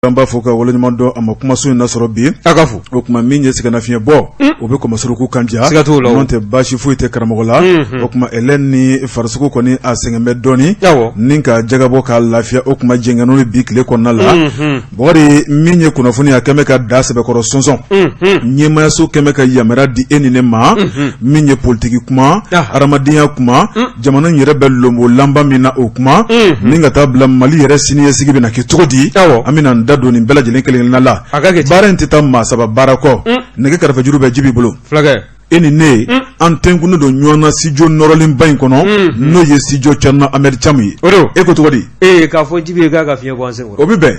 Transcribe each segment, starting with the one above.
An b'a fɔ ka waleɲuman dɔn a ma kumaso in lasɔrɔ bi a ka fo. O tuma min ye sɛgɛnnafiɲɛ bɔ, o bɛ kɔmɔsuruku kan ja. Siga t'o la o. N'o tɛ baasi foyi tɛ karamɔgɔ la. O tuma Hélène ni farisogo kɔni a sɛgɛn bɛ dɔɔnin. Ni ka jagabɔ ka lafiya, o tuma jɛngɛnw ye bi tile kɔnɔna la. Bukari, min ye kunnafoni a kɛmɛ ka da sɛbɛkɔrɔ sɔnsɔn, ɲɛmaayaso kɛmɛ ka yamaruya di e ni ne ma, min ye politiki kuma, hadamadenya kuma, jamana in yɛrɛ bɛ lonbolanba min na, o kuma ni ka taa bila Mali yɛrɛ siniɲɛsigi bɛna kɛ cogo di, an bɛna an da don nin bɛɛ lajɛlen kelen-kelenna la. Baara in tɛ taa maa saba baara kɔ. Nɛgɛ karafejuru bɛ Jibi bolo. Fulakɛ. E ni ne, an tɛnkunnen don ɲɔgɔn na studio nɔrɔlenba in kɔnɔ, n'o ye studio Thierno Ahmed Thiam ye. E ko cogo di? Ee, k'a fɔ Jibi ye k'a ka fiɲɛ bɔ an sen kɔrɔ. O bɛ bɛn.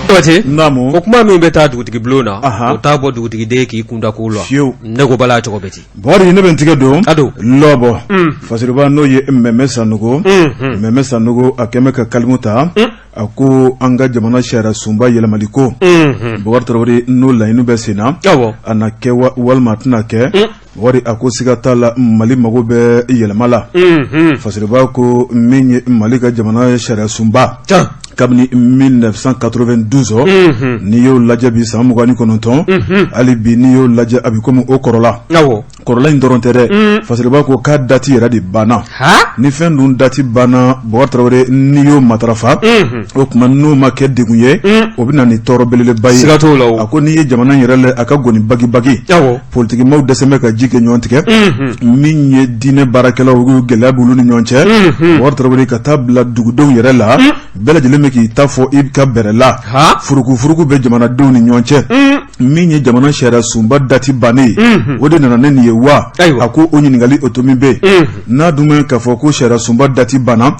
Jabate. Naamu. O kuma min bɛ taa dugutigi bulon na, o t'a bɔ dugutigiden k'i kunda ko la. Fiyewu. Ne ko bala cogo bɛ ten. Bukari, ne bɛ n tigɛ don. A don. Lɔbɔ. Fasiriba, n'o ye Mɛmɛ Sanogo. Mɛmɛ Sanogo, a kɛmɛ ka kalimu ta. A ko an ka jamana sariya sunba yɛlɛmali ko. Bukari Tarawele, n'o laɲini bɛ sen na. A na kɛ walima a tɛna kɛ. Bukari, a ko siga t'a la, Mali mago bɛ yɛlɛma la. Fasiriba ko min ye Mali ka jamana sariya sunba, kabini 1992, n'i y'o lajɛ bi, san 29, hali bi n'i y'o lajɛ, a bɛ komi o kɔrɔla. Kɔrɔla in dɔrɔn tɛ dɛ, Fasiriba ko k'a dati yɛrɛ de banna. Ni fɛn dun dati banna, Bukari Tarawele, n'i y'o matarafa, o tuma n'o ma kɛ degun ye, o bɛ na ni tɔɔrɔ belebeleba ye. Siga t'o la o. A ko n'i ye jamana in yɛrɛ lajɛ, a ka goni bagibagi. Politikimaw dɛsɛ bɛ ka ji kɛ ɲɔgɔn tigɛ. Min ye diinɛ baarakɛlaw, gɛlɛya b'olu ni ɲɔgɔn cɛ, Bukari Tarawele, ka taa bila dugudenw yɛrɛ la, bɛɛ lajɛlen bɛ k'i ta fɔ i ka bɛrɛ la. Furukufuruku bɛ jamanadenw ni ɲɔgɔn cɛ. Min ye jamana sariya sunba dati bannen ye, o de nana ne nin ye wa? A ko o ɲininkali o tomi bɛ yen. N'a dun bɛ k'a fɔ ko sariya sunba dati banna,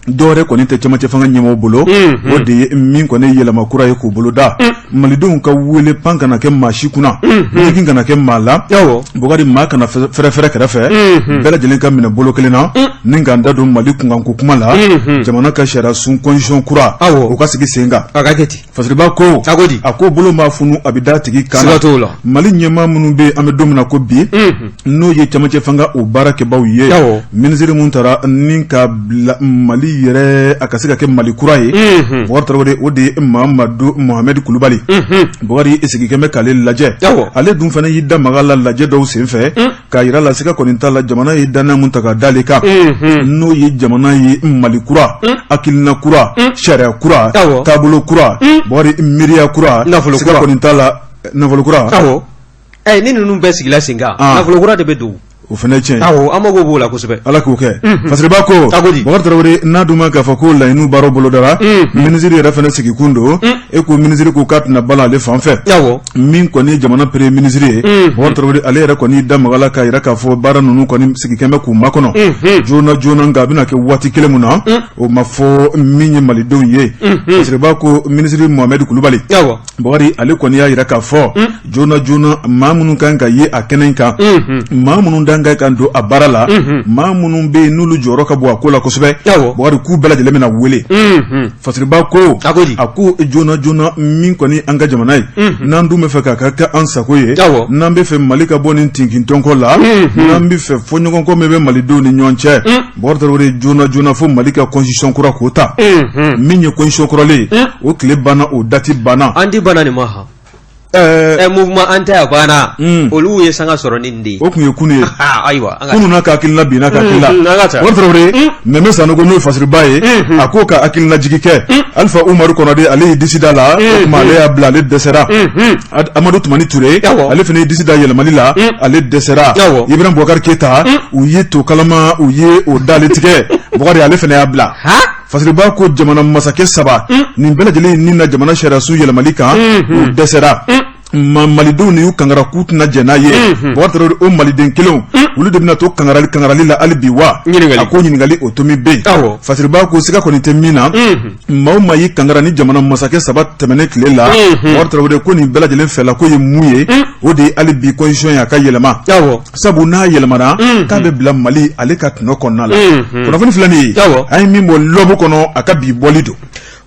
dɔwɛrɛ kɔni tɛ cɛmancɛ fanga ɲɛmɔgɔw bolo, o de ye min kɔni yɛlɛma kura ye k'o boloda. Malidenw ka wele pan kana kɛ maa si kunna, jigin kana kɛ maa la. Bukari, maa kana fɛrɛfɛrɛ kɛrɛfɛ, bɛɛ lajɛlen ka minɛ bolo kelen na ni k'an da don Mali kunkanko kuma la, jamana ka sariya sun constitution kura, o ka sigi sen kan. Fasiriba ko a ko bolo maa funu, a bɛ da tigi kan. Siga t'o la. Mali ɲɛmaa minnu bɛ, an bɛ don min na ko bi, n'o ye cɛmancɛ fanga o baarakɛbaw ye, minisiri min taara ni ka bila Mali yɛrɛ a ka se ka kɛ Mali kura ye, Bukari Tarawele, o de ye Mahamadu Mohamɛdi Kulubali. Bukari, i sigi kɛmɛ k'ale lajɛ, ale dun fana y'i da maga la lajɛ dɔw senfɛ k'a jira la siga kɔni t'a la, jamana ye danaya mun ta ka d'ale kan, n'o ye jamana ye Mali kura, hakilina kura, sariya kura, taabolo kura, Bukari, miiriya kura, nafolo siga kɔni t'a la, nafolo kura. Ni ninnu bɛɛ sigila sen kan, nafolo kura de bɛ don. O fana ye tiɲɛ ye. Awɔ, an mago b'o la kosɛbɛ. Ala k'o kɛ. Fasiriba ko A ko di? Bukari Tarawele, n'a dun ma k'a fɔ ko laɲiniw baaraw bolodara, minisiri yɛrɛ fana sigikun don. E ko minisiri ko k'a tɛna bala ale fan fɛ. Min kɔni ye jamana premier ministre ye, Bukari Tarawele, ale yɛrɛ kɔni da magala k'a jira k'a fɔ baara ninnu kɔni sigi kɛmɛ k'u makɔnɔ joona joona, nka a bɛna kɛ waati kelen mun na, o ma fɔ min ye malidenw ye. Fasiriba ko minisiri Mohamɛdi Kulubali, Bukari, ale kɔni y'a jira k'a fɔ joona joona, maa minnu kan ka ye a kɛnɛ kan, maa minnu dan ka kan don a baara la, maa minnu bɛ yen n'olu jɔyɔrɔ ka bon a ko la kosɛbɛ, Bukari, k'u bɛɛ lajɛlen bɛna wele. Fasiriba ko a ko joona joona, min kɔni an ka jamana ye, n'an dun bɛ fɛ k'a ka kɛ an sago ye, n'an bɛ fɛ Mali ka bɔ nin tinkintɔnkɔ la, n'an bɛ fɛ fɔɲɔgɔnkɔ min bɛ malidenw ni ɲɔgɔn cɛ, Bukari Tarawele, joona joona fo Mali ka constitution kura k'o ta. Min ye constitution kɔrɔlen ye, o tile banna, o dati banna. An di banna nin ma han. Mouvement an tɛ a banna, olu ye sanga sɔrɔ ni nin de ye. O tun ye kunun ye. Ayiwa. Kunun n'a ka hakilina, bi n'a ka hakilina. Bukari Tarawele, Mɛmɛ Sanogo, n'o ye Fasiriba ye, a ko ka hakilinajigi kɛ. Alifa Umaru Kɔnade, ale y'i disi da la, o tuma ale y'a bila, ale dɛsɛra. Amadu Tumani Ture, ale fana y'i disi da yɛlɛmali la, ale dɛsɛra. Ibrahim Boubacar Keita, u ye to kalama, u ye o dalen tigɛ. Bukari, ale fana y'a bila. Fasiriba ko jamana masakɛ saba nin bɛɛ lajɛlen ni na jamana sariyasun yɛlɛmali kan, u dɛsɛra. Malidenw de y'u kangara k'u tɛna jɛn n'a ye. Bukari Tarawele, o maliden kelenw, olu de bɛna to kangarali kangarali la hali bi wa? A ko ɲininkali o tomi bɛ yen. Fasiriba ko siga kɔni tɛ min na, maa o maa y'i kangara ni jamana masakɛ saba tɛmɛnen tile la, Bukari Tarawele, ko nin bɛɛ lajɛlen fɛla ko ye mun ye? O de ye hali bi constitution ye a ka yɛlɛma, sabu n'a yɛlɛmana, k'a bɛ bila Mali ale ka tɔnɔ kɔnɔna la. Kunnafoni filɛ nin ye, an ye min bɔ L'Aube kɔnɔ, a ka bi bɔli don.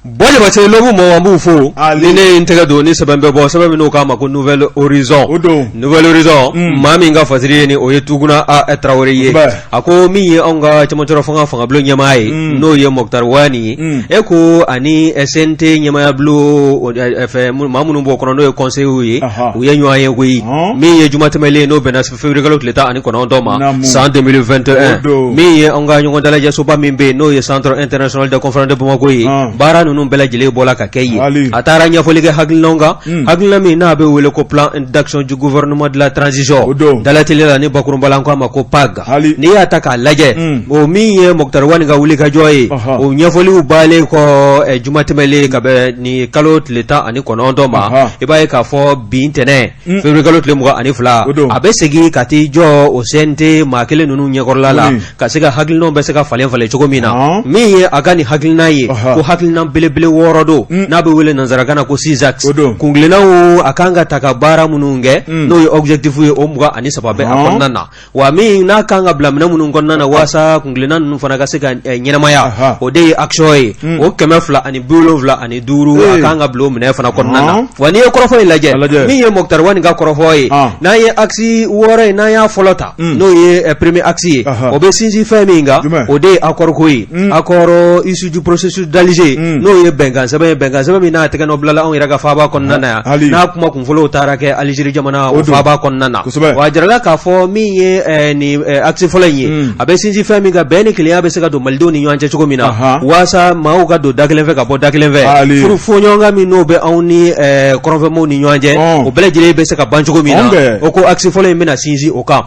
Buwa Jabate lobu mɔgɔw an b'u fo ni ne ye n tɛgɛ don ni sɛbɛn bɛ bɔ sɛbɛn min n'u k'a ma ko Nouvel Horizon o don Nouvel Horizon maa min ka fasiri ye nin o ye Tuguna A Tarawele ye a ko min ye anw ka cɛmancɛrɔ fanga fangabulon ɲɛmaa ye n'o ye Moctar Ouane ye e ko ani CNT ɲɛmaayabulon fɛ maa minnu b'o kɔnɔ n'o ye conseillers ye u ye ɲɔgɔn ye koyi min ye juma tɛmɛlen n'o bɛnna février kalo tile 19 ma san 2021 min ye an ka ɲɔgɔn dalajɛsoba min bɛ yen n'o ye Centre international de conférence de Bamako ye baara ninnu bɛɛ lajɛlen bɔla ka kɛ yen a taara ɲɛfɔli kɛ hakilinaw kan hakilina min n'a bɛ wele ko plan d'action du gouvernement de la transition dalateliya la ni bakurunba la an k'a ma ko PAG n'i y'a ta k'a lajɛ o min ye Moctar Ouane ka wulikajɔ ye o ɲɛfɔliw balen kɔ juma tɛmɛlen ka bɛn ni kalo tile 19 ma i b'a ye k'a fɔ bi ntɛnɛn février kalo tile 22 a bɛ segin ka t'i jɔ o CNT maa kelen ninnu ɲɛkɔrɔla la ka se ka hakilinaw bɛ se ka falen falen cogo min na min ye a ka nin hakilina ye ko hakilina belebele wɔɔrɔ don n'a bɛ wele nansarakan na ko six axes kuntilennaw a kan ka ta ka baara minnu kɛ n'o ye objectif ye o 23 bɛ a kɔnɔna na wa min n'a kan ka bila minɛn minnu kɔnɔna na waasa kuntilenna ninnu fana ka se ka ɲɛnamaya o de ye action ye o 275 a kan ka bila o minɛn fana kɔnɔna na wa n'i ye kɔrɔfɔ in lajɛ min ye Moctar Ouane ka kɔrɔfɔ ye n'an ye axe wɔɔrɔ ye n'an y'a fɔlɔ ta n'o ye premier axe ye o bɛ sinsin fɛn min kan o de ye accord ko ye accord issu du processus d'Alger n'o ye bɛnkan sɛbɛn ye bɛnkan sɛbɛn min n'a tɛgɛ nɔ bilala anw yɛrɛ ka faaba kɔnɔna na yan n'a kuma kunfɔlɔw taara kɛ Algérie jamana o faaba kɔnɔna na wa a jirala k'a fɔ min ye nin axe fɔlɔ in ye a bɛ sinsin fɛn min kan bɛn ni kelenya bɛ se ka don malidenw ni ɲɔgɔn cɛ cogo min na waasa maaw ka don da kelen fɛ ka bɔ da kelen fɛ furu fɔɲɔgɔnkan min n'o bɛ anw ni kɔrɔnfɛmaaw ni ɲɔgɔn cɛ o bɛɛ lajɛlen bɛ se ka ban cogo min na o ko axe fɔlɔ in bɛna sinsin o kan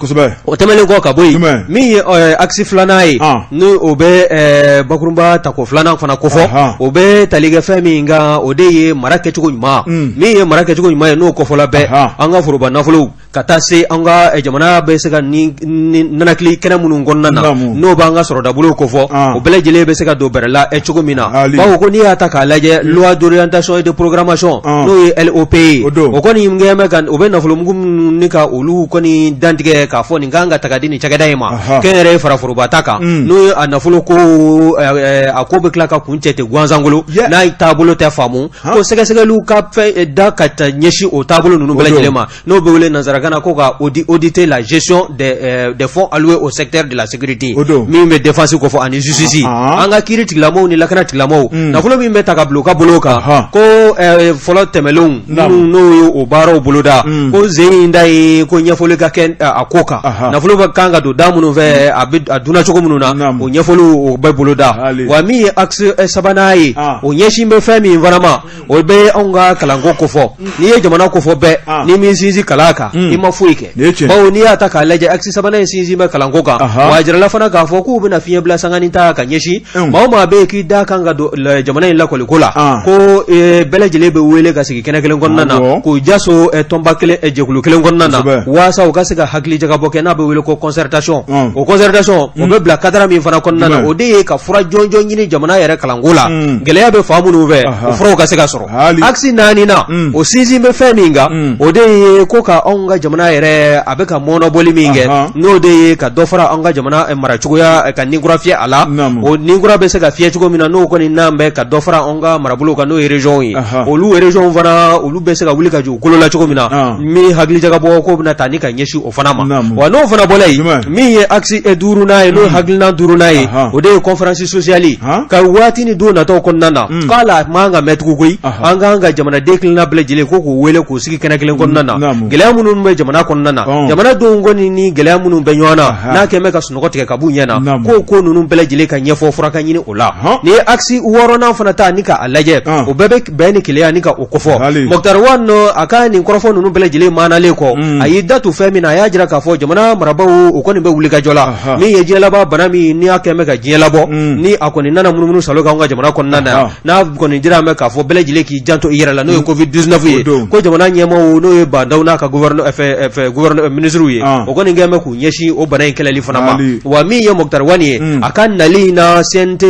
o tɛmɛnen kɔ ka bɔ yen min ye axe filanan ye ni o bɛ bakurunba tako filanan fana kofɔ o bɛ tali kɛ fɛn min kan o de ye mara kɛcogo ɲuman min ye mara kɛcogo ɲuman ye n'o kofɔla bɛɛ an ka foroba nafolow ka taa se an ka jamana bɛ se ka nanakili kɛnɛ minnu kɔnɔna na n'o b'an ka sɔrɔdabolo kofɔ o bɛɛ lajɛlen bɛ se ka don bɛrɛ la cogo min na bawo ko n'i y'a ta k'a lajɛ loi d'orientation et de programmation n'o ye LOP ye o kɔni kɛlen bɛ ka o bɛ nafolomugu minnu ni ka olu kɔni dantigɛ k'a fɔ nin kan ka ta ka di nin cakɛda in ma kɛnyɛrɛye fara foroba ta kan n'o ye a nafolo ko a ko bɛ tila ka kuncɛ ten gansankolo n'a taabolo tɛ faamu ko sɛgɛsɛgɛliw ka fɛn da ka taa ɲɛsin o taabolo ninnu bɛɛ lajɛlen ma n'o bɛ wele nansarakan na ko ka auditer la gestion des fonds alloués au secteur de la sécurité min bɛ défense kofɔ ani justice an ka kiiri tigilamɔgɔw ni lakana tigilamɔgɔw nafolo min bɛ ta ka bila u ka bolo kan ko fɔlɔ tɛmɛnlenw minnu n'o ye o baaraw boloda ko sen in da ye ko ɲɛfɔli ka kɛ a ko kan nafolo bɛ kan ka don da minnu fɛ a bɛ a dunna cogo minnu na o ɲɛfɔliw o bɛ boloda wa min ye axe sabanan ye o ɲɛsin bɛ fɛn min fana ma o bɛ anw ka kalanko kofɔ n'i ye jamana kofɔ bɛɛ n'i m'i sinsin kalan kan i ma foyi kɛ bawo n'i y'a ta k'a lajɛ axe sabanan in sinsin bɛ kalanko kan wa a jirala fana k'a fɔ k'u bɛna fiɲɛ bila sanganin ta ka ɲɛsin maa o maa bɛ yen k'i da kan ka don jamana in lakɔliko la ko bɛɛ lajɛlen bɛ wele ka sigi kɛnɛ kelen kɔnɔna na k'u jaso tɔnba kelen jɛkulu kelen kɔnɔna na waasa u ka se ka hakili jagabɔ kɛ n'a bɛ wele ko concertation o concertation o bɛ bila cadre min fana kɔnɔna na o de ye ka fura jɔnjɔn ɲini jamana yɛrɛ kalanko la gɛlɛya bɛ fan minnu fɛ o furaw ka se ka sɔrɔ axe naaninan o sinsin bɛ fɛn min kan o de ye ko ka anw ka jamana yɛrɛ a bɛ ka mɔnɔbɔli min kɛ n'o de ye ka dɔ fara an ka jamana maracogoya ka ninkura fiyɛ a la o ninkura bɛ se ka fiyɛ cogo min na n'o kɔni n'an bɛ ka dɔ fara anw ka marabolo kan n'o ye région ye olu région fana olu bɛ se ka wuli ka jɔ u kolo la cogo min na min hakilijagabɔ ko bɛna taa ni ka ɲɛsin o fana ma wa n'o fana bɔra yen min ye axe duurunan ye n'o ye hakilina duurunan ye o de ye conférence sociale ka waati ni don nataw kɔnɔna na k'a la man ka mɛn tugun koyi an k'an ka jamanaden kelenna bɛɛ lajɛlen ko k'u wele k'u sigi kɛnɛ kelen kɔnɔna na gɛlɛya minnu bɛ jamana kɔnɔna na jamanadenw kɔni ni gɛlɛya minnu bɛ ɲɔgɔn na n'a kɛlen bɛ ka sunɔgɔ tigɛ ka b'u ɲɛ na ko ninnu bɛɛ lajɛlen ka ɲɛfɔ fura ka ɲini o la n'i ye axe wɔɔrɔnan fana ta ni k'a lajɛ o bɛɛ bɛ bɛn ni kelenya ni ka o kofɔ Moctar Ouane a ka nin kɔrɔfɔ ninnu bɛɛ lajɛlen maanalen kɔ a y'i da tu fɛn min na a y'a jira k'a fɔ jamana marabaaw u kɔni bɛ wulikajɔ la min ye diɲɛ laban bana min n'i y'a kɛlen bɛ ka diɲɛ labɔ ni a kɔni nana munumunu salo kan ka jamana kɔnɔna na n'a kɔni jira bɛ k'a fɔ bɛɛ lajɛlen k'i janto i yɛrɛ la n'o ye Covid 19 ye ko jamana ɲɛmaaw n'o ye Bah N'Daw n'a ka gouverneur ministre ye o kɔni kɛlen bɛ k'u ɲɛsin o bana in kɛlɛli fana ma wa min ye Moctar Ouane ye a ka nali in na CNT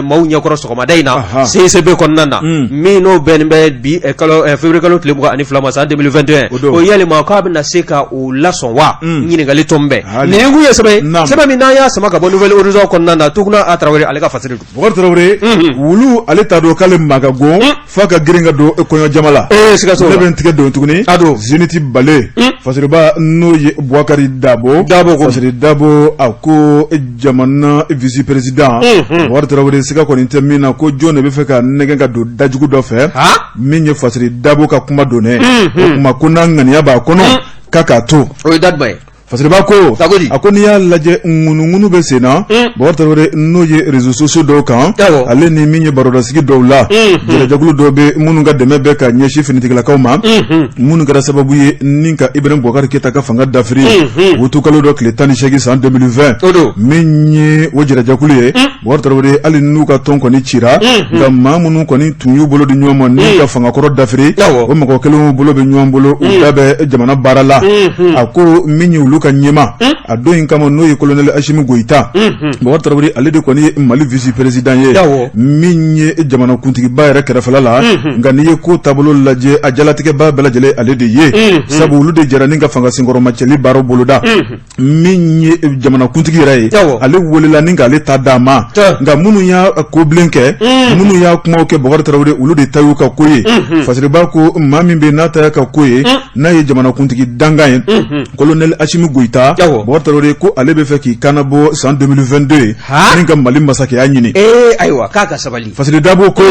maaw ɲɛkɔrɔ sɔgɔmada in na CICB kɔnɔna na min n'o bɛnnen bɛ bi kalo février kalo tile 22 ma san 2021 ko yalima k'a bɛna se ka u lasɔn wa ɲininkali tɔn bɛɛ nin kun ye sɛbɛn sɛbɛn min n'an y'a sama ka bɔ Nouvel Horizon kɔnɔna na Tuguna A Tarawele ale ka fasiri don Bukari Tarawele wulu Ko ale t'a dɔn k'ale maa ka go f'a ka girin ka don kɔɲɔ jama la. Ee, siga t'o la. Ne bɛ n tigɛ don tuguni. A don. Zénith Balé. Fasiriba n'o ye Bubakari Dabo. Dabo ko. Fasiri Dabo a ko jamana vice président. Bubakari Tarawele siga kɔni tɛ min na ko jɔn de bɛ fɛ ka nɛgɛn ka don dajugu dɔ fɛ. Min ye Fasiri Dabo ka kuma donnen. O tuma ko n'a ŋaniya b'a kɔnɔ k'a k'a to. O ye da jumɛn ye? Fasiriba ko a ko n'i y'a lajɛ ŋunuŋunu bɛ sen na Bubakari Tarawele n'o ye réseaux sociaux dɔw kan ale ni min ye barodasigi dɔw la jɛrɛjɛkulu dɔw bɛ minnu ka dɛmɛ bɛ ka ɲɛsin finitigilakaw ma minnu kɛra sababu ye ni ka Ibrahim Boubacar Keita ka fanga dafiri utukalo dɔ tile 18 san 2020 min ye o jɛrɛjɛkulu ye Bubakari Tarawele hali n'u ka tɔn kɔni cira nka maa minnu kɔni tun y'u bolo di ɲɔgɔn ma ni ka fangakɔrɔ dafiri o mɔgɔ kelenw bolo bɛ ɲɔgɔn bolo u da bɛ jamana baara la a ko min ye olu ka ɲɛmaa a don in kama n'o ye colonel Asimi Goyita Bubakari Tarawele ale de kɔni ye Mali vice président ye min ye jamanakuntigiba yɛrɛ kɛrɛfɛla la nka n'i ye ko taabolo lajɛ a jalatigɛba bɛɛ lajɛlen ale de ye sabu olu de jɛra ni ka fanga senkɔrɔmacɛli baara boloda min ye jamanakuntigi yɛrɛ ye ale welela ni k'ale ta d'a ma nka minnu y'a kobilen kɛ minnu y'a kumaw kɛ Bubakari Tarawele olu de ta y'u ka ko ye Fasiriba ko maa min bɛ n'a ta y'a ka ko ye n'a ye jamanakuntigi dankan ye colonel Asimi Goyita Bubakari Tarawele ko ale bɛ fɛ k'i kannabɔ san 2022 ye ni ka Mali masakɛya ɲini ayiwa k'a ka sabali Fasiri Dabo ko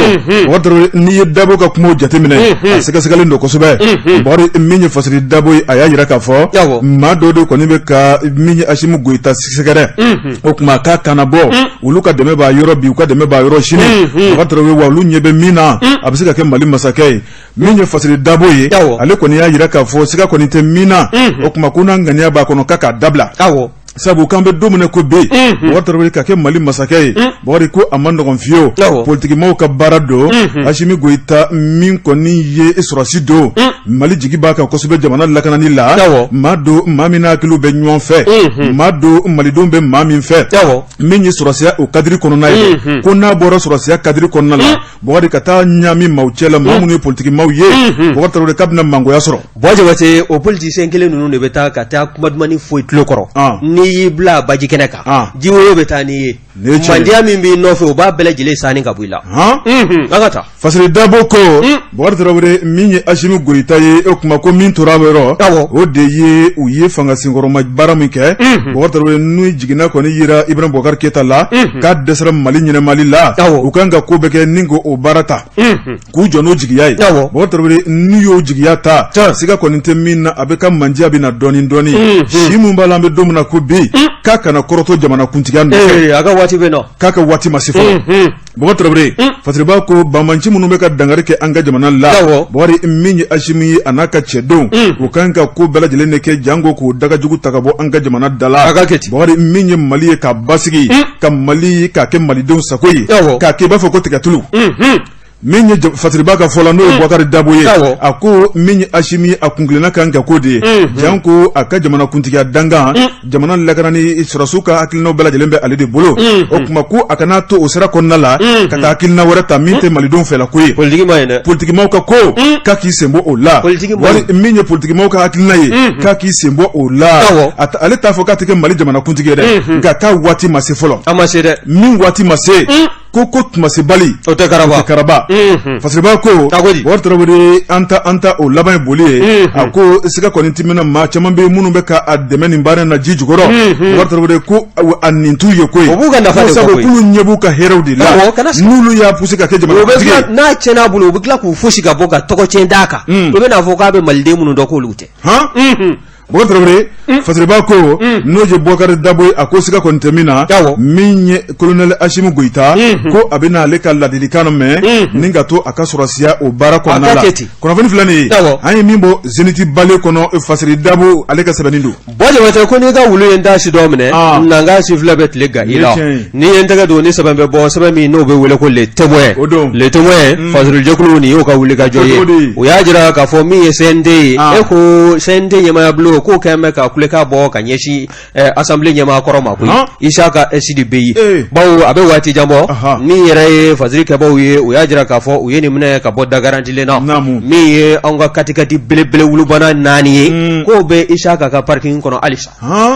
Bubakari Tarawele n'i ye Dabo ka kumaw jateminɛ a sɛgɛsɛgɛlen don kosɛbɛ Bubakari min ye Fasiri Dabo ye a y'a jira k'a fɔ maa dɔw de kɔni bɛ ka min ye Asimi Goyita sɛgɛrɛ o tuma k'a kannabɔ olu ka dɛmɛ b'a yɔrɔ bi u ka dɛmɛ b'a yɔrɔ sini Bubakari Tarawele wa olu ɲɛ bɛ min na a bɛ se ka kɛ Mali masakɛ ye min ye Fasiri Dabo ye ale kɔni y'a jira k'a fɔ siga kɔni tɛ min na o tuma ko n'a ŋaniya b'a kɔnɔ k'a k'a dabila sabu k'an bɛ don min na ko bi Bubakari Tarawele ka kɛ Mali masakɛ ye Bubakari ko a man nɔgɔn fiyewu politikimaw ka baara don Asimi Goyita min kɔni ye sɔrɔdasi don Mali jigi b'a kan kosɛbɛ jamana lakanani la maa don maa min hakiliw bɛ ɲɔgɔn fɛ maa don malidenw bɛ maa min fɛ min ye sɔrɔdasiya o kadiri kɔnɔna ye ko n'a bɔra sɔrɔdasiya kadiri kɔnɔna la Bubakari ka taa ɲaami maaw cɛ la maa minnu ye politikimaw ye Bubakari Tarawele k'a bɛna mangoya sɔrɔ Buwa Jabate o politicien kelen ninnu de bɛ taa ka taa kuma dumanni fɔ i tulo kɔrɔ n'i y'i bila baji kɛnɛ kan jiwoyo bɛ taa n'i ye mandiya min b'i nɔfɛ o b'a bɛɛ lajɛlen sanni ka bɔ i la an ka taa Fasiri Dabo ko Bubakari Tarawele min ye Asimi Goyita ye o tuma ko min tora a yɔrɔ o de ye u ye fanga senkɔrɔma baara min kɛ Bubakari Tarawele n'u jiginna kɔni yira Ibrahim Boubacar Keita la k'a dɛsɛra Mali ɲɛnamali la u kan ka ko bɛɛ kɛ ni k'o baara ta k'u jɔ n'o jigiya ye Bubakari Tarawele n'u y'o jigiya ta siga kɔni tɛ min na a bɛ ka mandiya bɛ na dɔɔnin dɔɔnin si min b'a la an bɛ don min na ko bi k'a kana kɔrɔtɔ jamanakuntigiya nɔfɛ a ka waati bɛ nɔ k'a ka waati ma se fɔlɔ Bubakari Tarawele Fasiriba ko banbaanci minnu bɛ ka dankari kɛ an ka jamana la Bubakari min ye Asimi ye a n'a ka cɛdenw u kan ka ko bɛɛ lajɛlen de kɛ janko k'o dagajugu ta ka bɔ an ka jamana da la Bubakari min ye Mali ye k'a basigi ka Mali k'a kɛ malidenw sago ye k'a kɛ i b'a fɔ ko tigatulu min ye Fasiriba ka fɔ la n'o ye Bubakari Dabo ye a ko min ye Asimi ye a kuntilenna kan ka k'o de ye janko a ka jamanakuntigiya dankan jamana lakanani sɔrɔdasiw ka hakilinaw bɛɛ lajɛlen bɛ ale de bolo o tuma ko a kana to o sira kɔnɔna la ka taa hakilina wɛrɛ ta min tɛ malidenw fɛla ko ye politikimaw ka ko k'a k'i sen bɔ o la wali min ye politikimaw ka hakilina ye k'a k'i sen bɔ o la ale t'a fɔ k'a tɛ kɛ Mali jamanakuntigi ye dɛ nka k'a waati ma se fɔlɔ a ma se dɛ min waati ma se ko ko tumasebali o tɛ karaba o tɛ karaba Fasiriba ko Bubakari Tarawele an ta an ta o laban ye boli ye a ko siga kɔni tɛ min na maa caman bɛ minnu bɛ ka a dɛmɛ nin baara in na ji jukɔrɔ Bubakari Tarawele ko a nin t'u ye koyi o b'u ka nafa de sabu k'olu ɲɛ b'u ka hɛrɛw de la n'olu y'a pousser ka kɛ jamanakuntigi ye n'a tiɲɛna a bolo u bɛ tila k'u fosi ka bɔ ka tɔgɔ tiɲɛ d'a kan u bɛna fɔ k'a bɛ maliden minnu dɔn k'olu tɛ han Bubakari Tarawele Fasiriba ko n'o ye Bubakari Dabo ye a ko siga kɔni tɛ min na min ye colonel Asimi Goyita ko a bɛna ale ka ladilikan mɛn ni ka to a ka sɔrɔdasiya o baara kɔnɔna la kunnafoni filɛ nin ye an ye min bɔ Zénith Balé kɔnɔ Fasiri Dabo ale ka sɛbɛnni don Buwa Jabate ko n'i ka wulu ye n ta si dɔ minɛ na n ka sifilɛ bɛ tile gan i la n'i ye n tɛgɛ don ni sɛbɛn bɛ bɔ sɛbɛn min n'o bɛ wele ko Le Témoin Le Témoin fasirijɛkulu nin y'o ka wulikajɔ ye o y'a jira k'a fɔ min ye CNT ye e ko CNT ɲɛmaayabulon k'o kɛlen bɛ ka kulekan bɔ ka ɲɛsin assemblée ɲɛmaa kɔrɔ ma koyi Isaka Sidibe ye bawo a bɛ waati jan bɔ min yɛrɛ ye fasiri kɛbaw ye u y'a jira k'a fɔ u ye nin minɛ ka bɔ dagarantilen na min ye anw ka katikati belebele wolobana naani ye k'o bɛ Isaka ka parking kɔnɔ halisa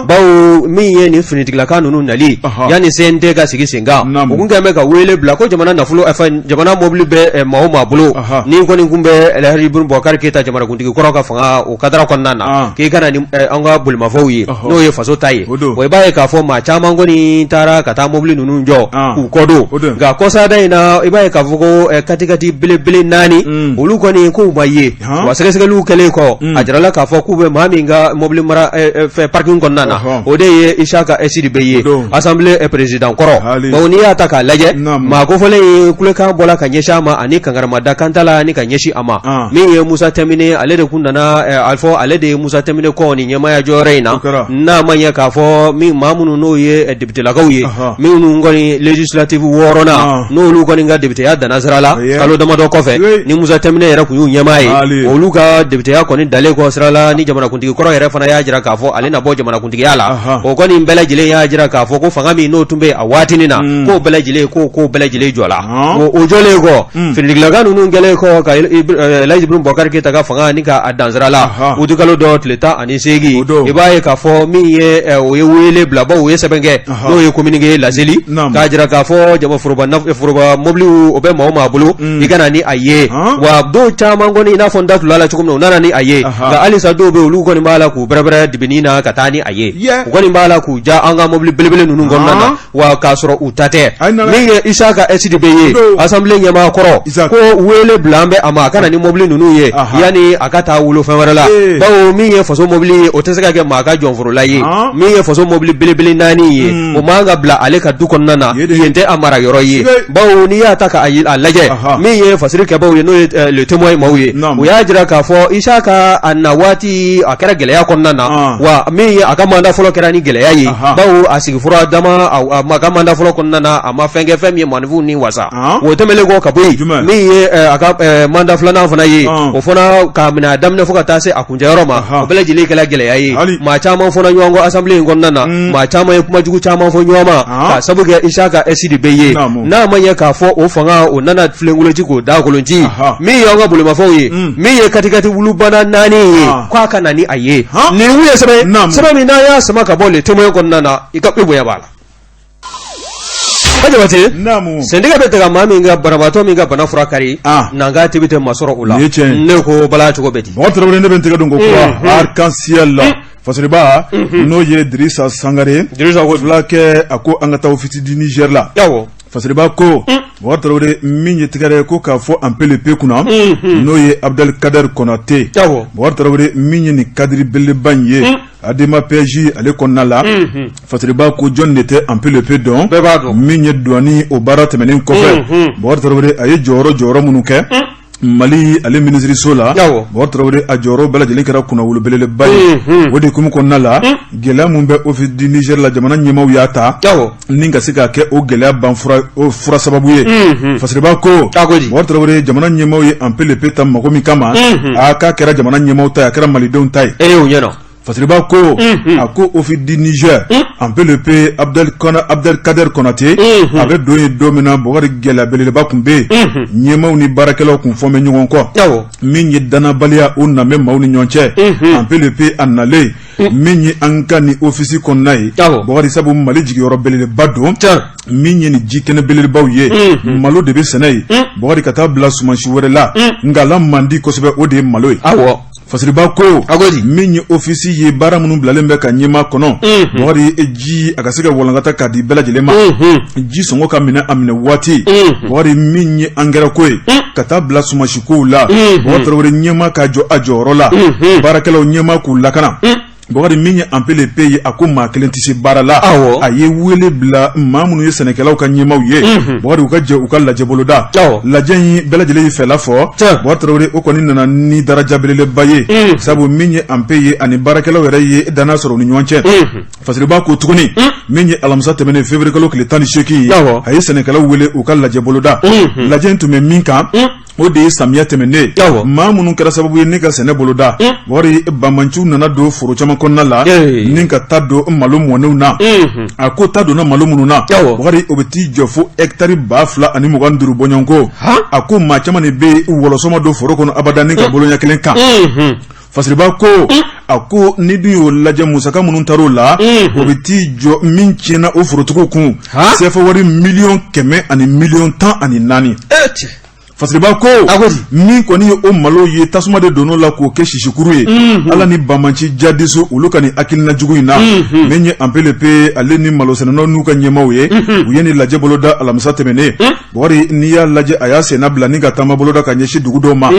bawo min ye nin finitigilaka ninnu nali yanni CNT ka sigi sen kan u kun kɛlen bɛ ka wele bila ko jamana nafolo jamana mobili bɛ maa o maa bolo ni kɔni kun bɛ Elhaji Ibrahim Bubakari Keyita jamanakuntigi kɔrɔ ka fanga o kadara kɔnɔna na k'i ka na ni an ka bolimafɛnw ye n'o ye faso ta ye o i b'a ye k'a fɔ maa caman kɔni taara ka taa mobili ninnu jɔ k'u kɔ don nka kɔsada in na i b'a ye k'a fɔ ko katikati belebele naani olu kɔni k'u ma ye wa sɛgɛsɛgɛliw kɛlen kɔ a jirala k'a fɔ k'u bɛ maa min ka mobili mara fɛ parking kɔnɔna na o de ye Isaka Sidibe ye assemblée président kɔrɔ bawo n'i y'a ta k'a lajɛ maa kofɔlen ye kulekan bɔla ka ɲɛsin a ma ani kankarimada kantala ni ka ɲɛsin a ma min ye Musa Tɛmine ale de kun nana a fɔ ale de ye Musa Tɛmine kɔn ni ɲɛmaaya jɔyɔrɔ in na n'a ma ɲɛ k'a fɔ min maa minnu n'o ye députelakaw ye minnu kɔni législative wɔɔrɔnan n'olu kɔni ka députéya danna sira la kalo damadɔ kɔfɛ ni Musa Tɛmine yɛrɛ kun y'u ɲɛmaa ye olu ka députéya kɔni dalen kɔ sira la ni jamanakuntigi kɔrɔ yɛrɛ fana y'a jira k'a fɔ ale na bɔ jamanakuntigiya la o kɔni bɛɛ lajɛlen y'a jira k'a fɔ ko fanga min n'o tun bɛ a waatinin na k'o bɛɛ lajɛlen k'o bɛɛ lajɛlen jɔla o jɔlen kɔ finitigilaka ninnu kɛlen kɔ ka Elhaji Ibrahim Bubakari Keyita ka fanga ni k'a dan sira la utikalo dɔ tile 18 i b'a ye k'a fɔ min ye o ye wele bila bawo u ye sɛbɛn kɛ n'o ye communiqué laseli k'a jira k'a fɔ jama foroba foroba mobiliw o bɛ maa o maa bolo i ka na ni a ye wa dɔw caman kɔni i n'a fɔ n da tula la cogo min na u nana ni a ye nka halisa dɔw bɛ olu kɔni b'a la k'u bɛrɛbɛrɛ dibinin na ka taa ni a ye u kɔni b'a la k'u ja an ka mobili belebele ninnu kɔnɔna na wa k'a sɔrɔ u ta tɛ min ye Isaka Sidibe ye assemblée ɲɛmaa kɔrɔ ko wele bila an bɛ a ma a ka na ni mobili ninnu ye yanni a ka taa wolo fɛn wɛrɛ la bawo min ye faso mobili ye o tɛ se ka kɛ maa ka jɔnforola ye min ye faso mobili belebele naani ye o man ka bila ale ka du kɔnɔna na yen tɛ a mara yɔrɔ ye bawo n'i y'a ta k'a lajɛ min ye fasiri kɛbaw ye n'o ye Le Témoin maaw ye u y'a jira k'a fɔ Isaka a na waati a kɛra gɛlɛya kɔnɔna na wa min ye a ka mandat fɔlɔ kɛra ni gɛlɛya ye bawo a sigi fura dama a ka mandat fɔlɔ kɔnɔna na a ma fɛn kɛ fɛn min ye maaninfinw ni wasa o tɛmɛnen kɔ ka bɔ yen min ye a ka mandat filanan fana ye o fana k'a minɛ a daminɛ fo ka taa se a kuncɛyɔrɔ ma o bɛɛ lajɛlen kɛra gɛlɛya ye maa caman fɔra ɲɔgɔn kɔ assemblée in kɔnɔna na maa caman ye kuma jugu caman fɔ ɲɔgɔn ma k'a sabu kɛ Isaka Sidibe ye n'a ma ɲɛ k'a fɔ o fanga o nana filenkolon ci k'o dakolon ci min ye an ka bolimafɛnw ye min ye katikati wolobana naani ye k'a ka na ni a ye nin ye sɛbɛn sɛbɛn min n'a y'a sama ka bɔ Le Témoin kɔnɔna na i ka i bonya b'a la Jabate sentigɛ bɛ tigɛ maa min ka banabaatɔ min ka bana fura kari nanka tibi tɛ masɔrɔ o la ne ko bala cogo bɛ di mɔgɔ tarawele ne bɛ n tɛgɛ don ko kura arc-en-ciel la fasiriba n'o ye Dirisa Sangare fulakɛ a ko an ka taa Office du Niger la fasiriba ko Bubakari Tarawele min ye tɛgɛrɛ ko k'a fɔ ANPLP kunna n'o ye Abdelkader Konate Bubakari Tarawele min ye nin cadre belebeleba in ye ADEMA PSG ale kɔnɔna la fasiriba ko jɔn de tɛ ANPLP dɔn min ye douane o baara tɛmɛnen kɔfɛ Bubakari Tarawele a ye jɔyɔrɔ minnu kɛ Mali ale minisiriso la Bubakari Tarawele a jɔyɔrɔ bɛɛ lajɛlen kɛra kunnawolo belebeleba ye o de hukumu kɔnɔna la gɛlɛya min bɛ Office du Niger la jamana ɲɛmaaw y'a ta ni ka se k'a kɛ o gɛlɛya ban fura sababu ye fasiriba ko Bubakari Tarawele jamana ɲɛmaaw ye ANPLP ta mako min kama a k'a kɛra jamana ɲɛmaaw ta ye a kɛra malidenw ta ye Fasiriba ko a ko Office du Niger ANPLP Abdelkader Konate a bɛ don yen don min na Bubakari gɛlɛya belebeleba tun bɛ yen ɲɛmaaw ni baarakɛlaw tun fɔ bɛ ɲɔgɔn kɔ min ye dannabaliya o na bɛ maaw ni ɲɔgɔn cɛ ANPLP a nalen min ye an ka ni office kɔnɔna ye Bubakari sabu Mali jigiyɔrɔ belebeleba don min ye nin ji kɛnɛ belebelebaw ye malo de bɛ sɛnɛ yen Bubakari ka taa bila sumansi wɛrɛ la nka la man di kosɛbɛ o de ye malo ye Fasiriba ko min ye office ye baara minnu bilalen bɛ ka ɲɛmaa kɔnɔ Bubakari ji a ka se ka walankata k'a di bɛɛ lajɛlen ma ji sɔngɔ ka minɛ a minɛ waati Bubakari min ye angɛrɛ ko ye ka taa bila sumansi kow la Bubakari Tarawele ɲɛmaa ka jɔ a jɔyɔrɔ la baarakɛlaw ɲɛmaa k'u lakana Bubakari min ye ANPLP ye a ko maa kelen tɛ se baara la a ye wele bila maa minnu ye sɛnɛkɛlaw ka ɲɛmaaw ye Bubakari u ka jɛ u ka lajɛ boloda lajɛ in bɛɛ lajɛlen ye fɛla fɔ Bubakari Tarawele o kɔni nana ni daraja belebeleba ye sabu min ye ANP ye ani baarakɛlaw yɛrɛ ye danaya sɔrɔ u ni ɲɔgɔn cɛ Fasiriba ko tuguni min ye alamisa tɛmɛnen février kalo tile 18 ye a ye sɛnɛkɛlaw wele u ka lajɛ boloda lajɛ in tun bɛ min kan o de ye samiya tɛmɛnen maa minnu kɛra sababu ye ne ka sɛnɛ boloda Bubakari banbaanciw nana don foro caman caman kɔnɔna la ni ka ta don malo mɔnenw na. A ko ta donna malo minnu na, Bukari, o bɛ t'i jɔ fo hɛkitari 2025 bɔɲɔgɔnko. A ko maa caman de bɛ yen, wɔlɔsɔ ma don foro kɔnɔ abada ni ka boloɲɛ kelen kan. Fasiriba ko, a ko ni dun y'o lajɛ, musaka minnu taar'o la, o bɛ t'i jɔ min tiɲɛna o forotigiw kun, sefa wari miliyɔn 114 miliyɔn. Fasiriba ko min kɔni ye o malo ye, tasuma de donn'o la k'o kɛ sisikuru ye. Ala ni banbaanci jadisiw, olu ka nin hakilina jugu in na, min ye ANPLP ale ni malosɛnɛnaw n'u ka ɲɛmaaw ye, u ye nin lajɛ boloda alamisa tɛmɛnen. Bukari, n'i y'a lajɛ, a y'a senna bila ni ka taama boloda ka ɲɛsin dugu dɔw ma,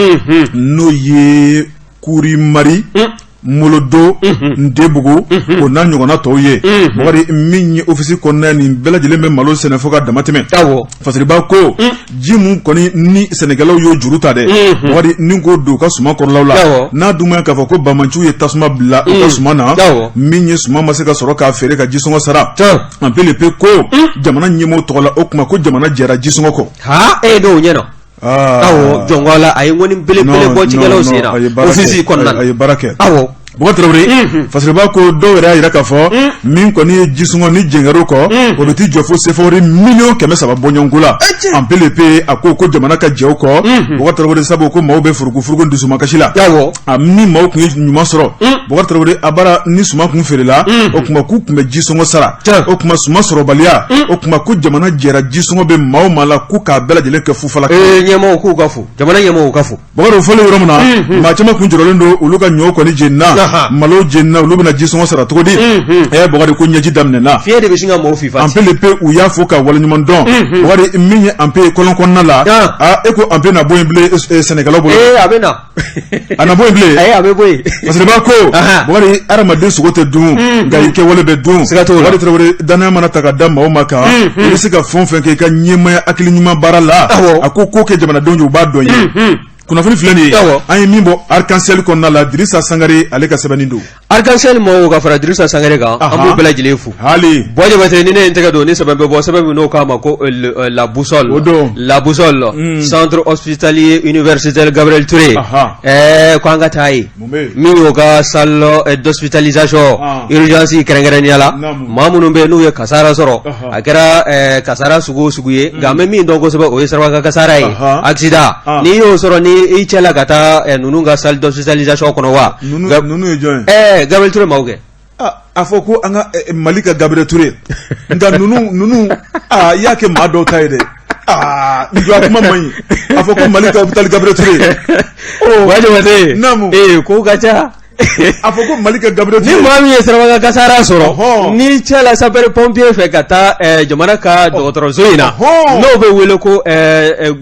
n'o ye Kurimari, Molodo, Ntebugu, o n'a ɲɔgɔnna tɔw ye. Bukari, min ye ofisi kɔnɔna, nin bɛɛ lajɛlen bɛ malo sɛnɛ fo ka dama tɛmɛ. Fasiriba ko ji mun kɔni ni sɛnɛkɛlaw y'o juru ta dɛ, Bukari, ni k'o don u ka suman kɔrɔlaw la, n'a dun ma k'a fɔ ko banbaanciw ye tasuma bila u ka suman na, min ye suman ma se ka sɔrɔ k'a feere ka jisɔngɔ sara. ANPLP ko jamana ɲɛmɔgɔw tɔgɔ la, o tuma ko jamana jɛra jisɔngɔ kɔ. E dɔw ɲɛna. Awɔ, jɔn la, a ye ŋɔni belebele bɔ cikɛlaw sen na ofisi kɔnɔna na. A ye baara kɛ. Awɔ. Bukari Tarawele, Fasiriba ko dɔw yɛrɛ y'a jira k'a fɔ min kɔni ye jisɔngɔ ni jɛngɛr'o kɔ, o bɛ t'i jɔ fo sefa wari 300 miliyɔn bɔɲɔgɔnko la. ANPLP a ko ko jamana ka jɛ o kɔ, Bukari Tarawele, sabu ko maaw bɛ furugufurugu dusumakasi la. A ni maaw tun ye ɲuman sɔrɔ, Bukari Tarawele, a bara ni suman kun feerela, o tuma k'u tun bɛ jisɔngɔ sara. O tuma suman sɔrɔbaliya, o tuma ko jamana jɛra jisɔngɔ bɛ maa o maa la, k'u k'a bɛɛ lajɛlen kɛ fufala. Ɲɛmɔgɔw k'u ka fo, jamana ɲɛmɔgɔw ka fo. Bukari, o fɔlen yɔrɔ min na, maa caman kun jɔrɔlen don, olu ka ɲɔ kɔni jenina, malo jenina, olu bɛna jisɔngɔ sara cogo di? Bukari, ko ɲɛji daminɛna. Fiɲɛ de bɛ sin ka maaw fifa. ANPLP, u y'a fo ka waleɲuman dɔn. Bukari, min ye ANP kɔlɔn kɔnɔna la, aa, e ko ANP na bɔ yen bilen sɛnɛkɛlaw bolo. A bɛ na. A na bɔ yen bilen. Ayi, a bɛ bɔ yen. Fasiriba ko, Bukari, hadamaden sogo tɛ dun, nka i kɛwale bɛ dun. Siga t'o la. Bukari Tarawele, danaya mana ta ka da maaw ma kan, i bɛ se ka fɛn o fɛn kɛ i ka ɲɛmaaya hakili ɲuman baara la, a ko ko kɛ jamanadenw ye, u b'a dɔn ye. Kunnafoni filɛ nin ye, an ye min bɔ Arc-en-Ciel kɔnɔna la, Dirisa Sangare ale ka sɛbɛnni don. Arc-en-Ciel mɔgɔw ka fara Dirisa Sangare kan, an b'u bɛɛ lajɛlen fo. Hali. Buwa Jabate, ni ne ye n tɛgɛ don ni sɛbɛn bɛ bɔ, sɛbɛn min n'o k'a ma ko la boussole. O don. La boussole, centre hospitalier universitaire Gabriel Touré. Ɛɛ, ko an ka taa yen. Mun bɛ yen? Min y'o ka salle d'hospitalisation urgence kɛrɛnkɛrɛnnenya la, maa minnu bɛ yen n'u ye kasara sɔrɔ, a kɛra kasara sugu o sugu ye, nka an bɛ min dɔn kosɛbɛ, o ye sirabakan kasara ye, accident. N'i y'o sɔrɔ, ni i cɛla ka taa ninnu ka salle d'hospitalisation kɔnɔ wa. Ninnu ye jɔn ye? Ɛɛ, Gabriel Touré maaw kɛ. A fɔ ko an ka Mali ka Gabriel Touré, nka ninnu aa, i y'a kɛ maa dɔw ta ye dɛ. Aa, n jɔ, a kuma man ɲi, a fɔ ko Mali ka hôpital Gabriel Touré. Buwa Jabate. Naamu. Ee, kow ka ca. A fɔ ko Mali ka Gabriel Touré. Ni maa min ye sirabakan kasara sɔrɔ, n'i cɛla sapeur pompier fɛ ka taa jamana ka dɔgɔtɔrɔso in na, n'o bɛ wele ko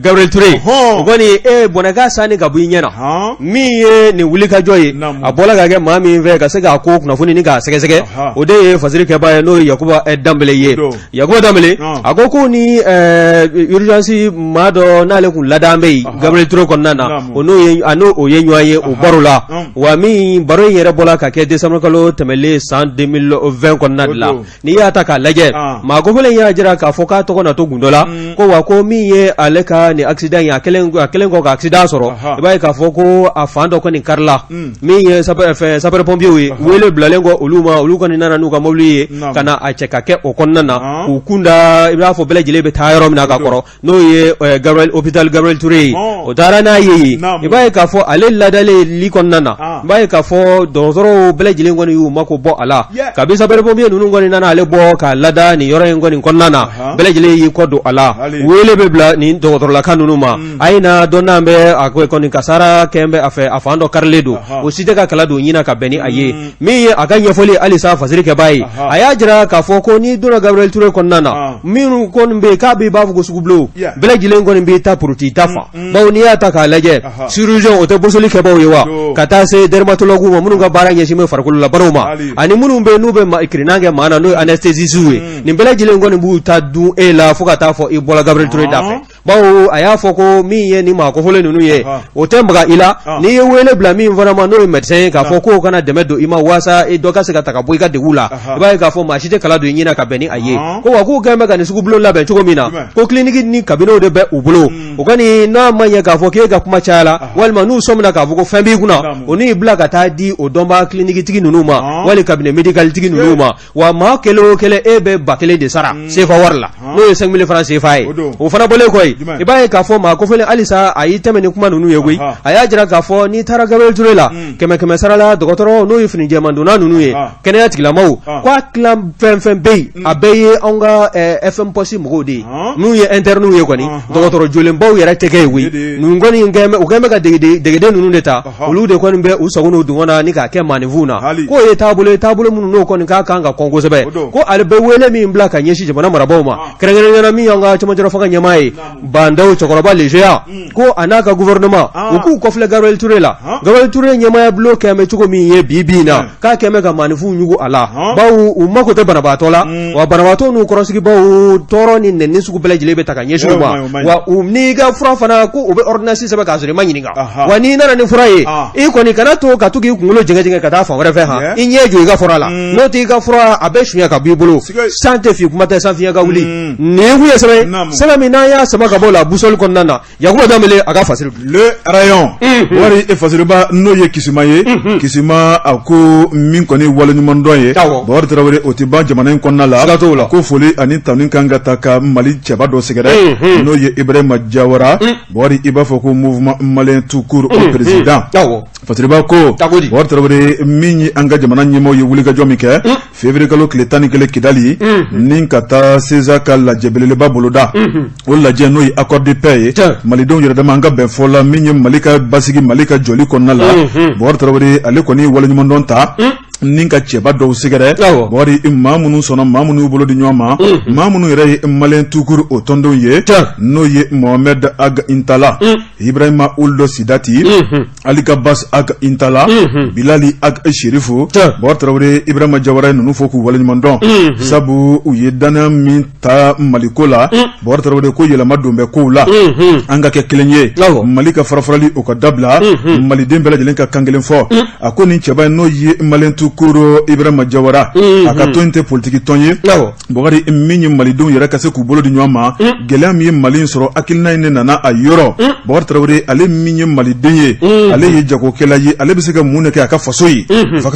Gabriel Touré, o kɔni e bɔnɛ ka sanni ka bɔ i ɲɛ na. Min ye nin wulikajɔ ye, a bɔla ka kɛ maa min fɛ ka se k'a ko kunnafoni ni k'a sɛgɛsɛgɛ, o de ye fasiri kɛbaa ye, n'o ye Yakuba Danbele ye. Yakuba Danbele a ko ko ni urgence maa dɔ n'ale kun ladan bɛ yen Gabriel Touré kɔnɔna na, o n'o ye a n'o ye ɲɔgɔn ye o baro la. Wa min baro in yɛrɛ bɔla ka kɛ décembre kalo tɛmɛnlen san 2020 kɔnɔna de la. N'i y'a ta k'a lajɛ, maa kofɔlen y'a jira k'a fɔ k'a tɔgɔ na to gundo la, ko wa ko min ye ale ka nin accident ye, a kɛlen kɔ ka accident sɔrɔ, i b'a ye k'a fɔ ko a fan dɔ kɔni karila. Min ye sapeur pompier ye, wele bilalen kɔ olu ma, olu kɔni nana n'u ka mobili ye ka na a cɛ ka kɛ o kɔnɔna na, k'u kunda i b'a fɔ bɛɛ lajɛlen bɛ taa yɔrɔ min na ka kɔrɔ, n'o ye Gabriel hôpital Gabriel Touré ye. O taara n'a ye yen, i b'a ye k'a fɔ ale ladalen lit kɔnɔna na, i b'a ye k'a fɔ dɔgɔtɔrɔw bɛɛ lajɛlen kɔni y'u mako bɔ a la. Kabi sapeur pompier ninnu kɔni nana ale bɔ k'a lada nin yɔrɔ in kɔni kɔnɔna na, bɛɛ lajɛlen y'i kɔ don a la. Wele bɛ bila nin dɔgɔtɔrɔlaka ninnu ma, a ye na dɔn n'an bɛ a kɔni kasara kɛn bɛ a fɛ, a fan dɔ karilen don, o si tɛ ka kala don ɲin na ka bɛn ni a ye. Min ye a ka ɲɛfɔli halisa fasiri kɛbaa ye, a y'a jira k'a fɔ ko n'i donna Gabriel Touré kɔnɔna na, minnu kɔni bɛ yen k'a b'i b'a fɔ ko sugubulon, bɛɛ lajɛlen kɔni b'i ta puruti ta fa, bawo n'i y'a ta k'a lajɛ, chirurgien, o tɛ bosoli kɛbaaw ye wa, ka taa se dermatologue ma, minnu ka baara ɲɛsin bɛ farikololabanaw ma, ani minnu bɛ n'u bɛ kirinnan kɛ maa na, n'o ye anesthésiste ye, nin bɛɛ lajɛlen kɔni b'u ta dun e la fo ka taa fɔ i bɔra Gabriel Touré da fɛ. Bawo a y'a fɔ ko min ye nin maa kofɔlen ninnu ye o tɛ maga i la n'i ye wele bila min fana ma n'o ye médecin ye k'a fɔ k'o ka na dɛmɛ don i ma waasa dɔ ka se ka ta ka bɔ i ka degun la i b'a ye k'a fɔ maa si tɛ kala don i ɲin na ka bɛn ni a ye ko wa k'u kɛlen bɛ ka nin sugubulon labɛn cogo min na ko clinique ni kabinɛw de bɛ u bolo o kɔni n'a ma ɲɛ k'a fɔ k'e ka kuma cayala walima n'u sɔmina k'a fɔ ko fɛn b'i kunna o n'i bila ka taa di o dɔnbaa clinique tigi ninnu ma wali cabinet médical tigi ninnu ma. Wa maa kelen o kelen e bɛ 1000 de sara sefa wari la n'o ye 5000 francs sefa ye. O fana bɔlen kɔ yen, i b'a ye k'a fɔ maa kofɔlen halisa a y'i tɛmɛ ni kuma ninnu ye koyi. A y'a jira k'a fɔ n'i taara Gabriel Touré la, kɛmɛ kɛmɛ sara la, dɔgɔtɔrɔ n'o ye fini jɛmandonna ninnu ye, kɛnɛya tigilamaw, k'a tilan fɛn fɛn bɛ yen, a bɛɛ ye anw ka FMPOS mɔgɔw de ye. N'u ye internes ye kɔni, dɔgɔtɔrɔ jolenbaw yɛrɛ tɛ kɛ yen koyi. Ninnu kɔni u kɛlen bɛ ka degeden ninnu de ta, olu de kɔni bɛ u sago n'u dungɔ na ni k'a kɛ maaninfinw na. K'o ye taabolo ye, taabolo minnu n'o kɔni k'a kan ka kɔn kosɛbɛ. Ko ale bɛ wele min bila ka ɲɛsin jamana marabaaw ma, kɛrɛnkɛrɛnnenya la min y'an ka cɛmancɛrɔ fanga ɲɛmaa ye, Bah N'Daw cɛkɔrɔba Lejeya, ko a n'a ka gouvernement u k'u kɔfilɛ Gabriel Touré la. Gabriel Touré ɲɛmaaya bulon kɛlen bɛ cogo min ye bi bi in na, k'a kɛlen bɛ ka maaninfinw ɲugu a la, bawo u mako tɛ banabaatɔ la. Wa banabaatɔ n'u kɔrɔsigibaw, tɔɔrɔ ni nɛni sugu bɛɛ lajɛlen bɛ ta ka ɲɛsin u ma. Wa u n'i ka fura fana, ko u bɛ ordonnance sɛbɛn k'a sɔrɔ i ma ɲininka. Wa n'i nana ni fura ye, i kɔni kana to ka to k'i kunkolo jɛngɛjɛngɛ ka taa fan wɛrɛ fɛ, han, i ɲɛ jɔ i ka fura la, n'o tɛ i ka fura a bɛ sunya ka b'i bolo. San tɛ fin, kuma tɛ san fiɲɛ ka wuli. Nin kun ye sɛbɛn sɛbɛn min n'an y'a sama ka bɔ la Boussole kɔnɔna na. Yakuba Danbele a ka fasiri. Le Rayon wari e fasiriba n'o ye Kisima ye. Kisima a ko min kɔni waleɲumandɔn ye, Bakari Tarawele, o tɛ ban jamana in kɔnɔna la. Siga t'o la. Ko foli ani tanu kan ka ta ka Mali cɛba dɔ sɛgɛrɛ, n'o ye Ibrahima Jawara. Bakari, i b'a fɔ ko mouvement malien tout court o président. Fasiriba ko Bakari Tarawele, min ye an ka jamana ɲɛmaaw ye wulikajɔ min kɛ février kalo tile 11 Kidali ni ka taa CESA ka lajɛ belebeleba boloda, o lajɛ n'o ye accord de paix ye, malidenw yɛrɛ dama an ka bɛn fɔ la min ye Mali ka basigi, Mali ka jɔli kɔnɔna la. Bakari Tarawele, ale kɔni waleɲumandɔn ta ni ka cɛba dɔw sɛgɛrɛ. Bakari, maa minnu sɔnna, maa minnu y'u bolo di ɲɔgɔn ma, maa minnu yɛrɛ ye malien tout court o tɔndenw ye, n'o ye Mohamed Ag Intala, Ibrahima Ould Sidati, Alghabass Ag Intala, Bilali Ag Chérif. Bakari Tarawele, Ibrahima Jawara ye ninnu fo k'u waleɲumandɔn, sabu u ye danaya min ta Maliko la. Bakari Tarawele ko yɛlɛma don bɛ kow la, an ka kɛ kelen ye, Mali ka farafarali o ka dabila, maliden bɛɛ lajɛlen ka kan kelen fɔ. A ko nin cɛba in n'o ye malien tout court Ibrahima Jawara, a ka tɔn in tɛ politiki tɔn ye. Bakari, min ye malidenw yɛrɛ ka se k'u bolo di ɲɔgɔn ma, gɛlɛya min ye Mali in sɔrɔ, hakilina in de nana a yɔrɔ. Bakari Tarawele, ale min ye maliden ye, ale ye jagokɛla ye, ale bɛ se ka mun de kɛ a ka faso ye,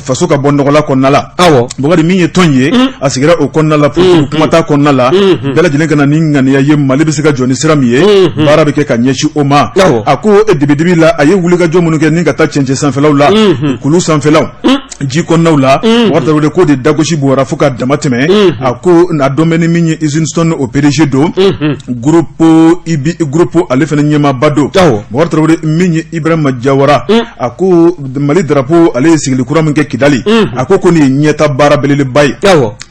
faso ka bɔ nɔgɔla kɔnɔna la. Bakari, min ye tɔn ye, a sigira o kɔnɔna la, politiki kuma t'a kɔnɔna la, bɛɛ lajɛlen ka na ni ŋaniya ye Mali bɛ se ka jɔ ni sira min ye, baara bɛ kɛ ka ɲɛsin o ma. A ko dibidibi la, a ye wulikajɔ minnu kɛ ni ka taa cɛncɛn sanfɛlaw la, kulu sanfɛlaw, ji kɔnɔnaw la, Bakari Tarawele k'o de dagosi bɔra fo ka dama tɛmɛ. A ko a dɔn bɛ ni min ye Usine Stone o PDG don, groupe Ibi groupe ale fana ɲɛmaaba don. Bakari Tarawele, min ye Ibrahima Jawara, a ko Mali drapeau ale ye sigili kura min kɛ Kidali, a ko nin ye ɲɛta baara belebeleba ye.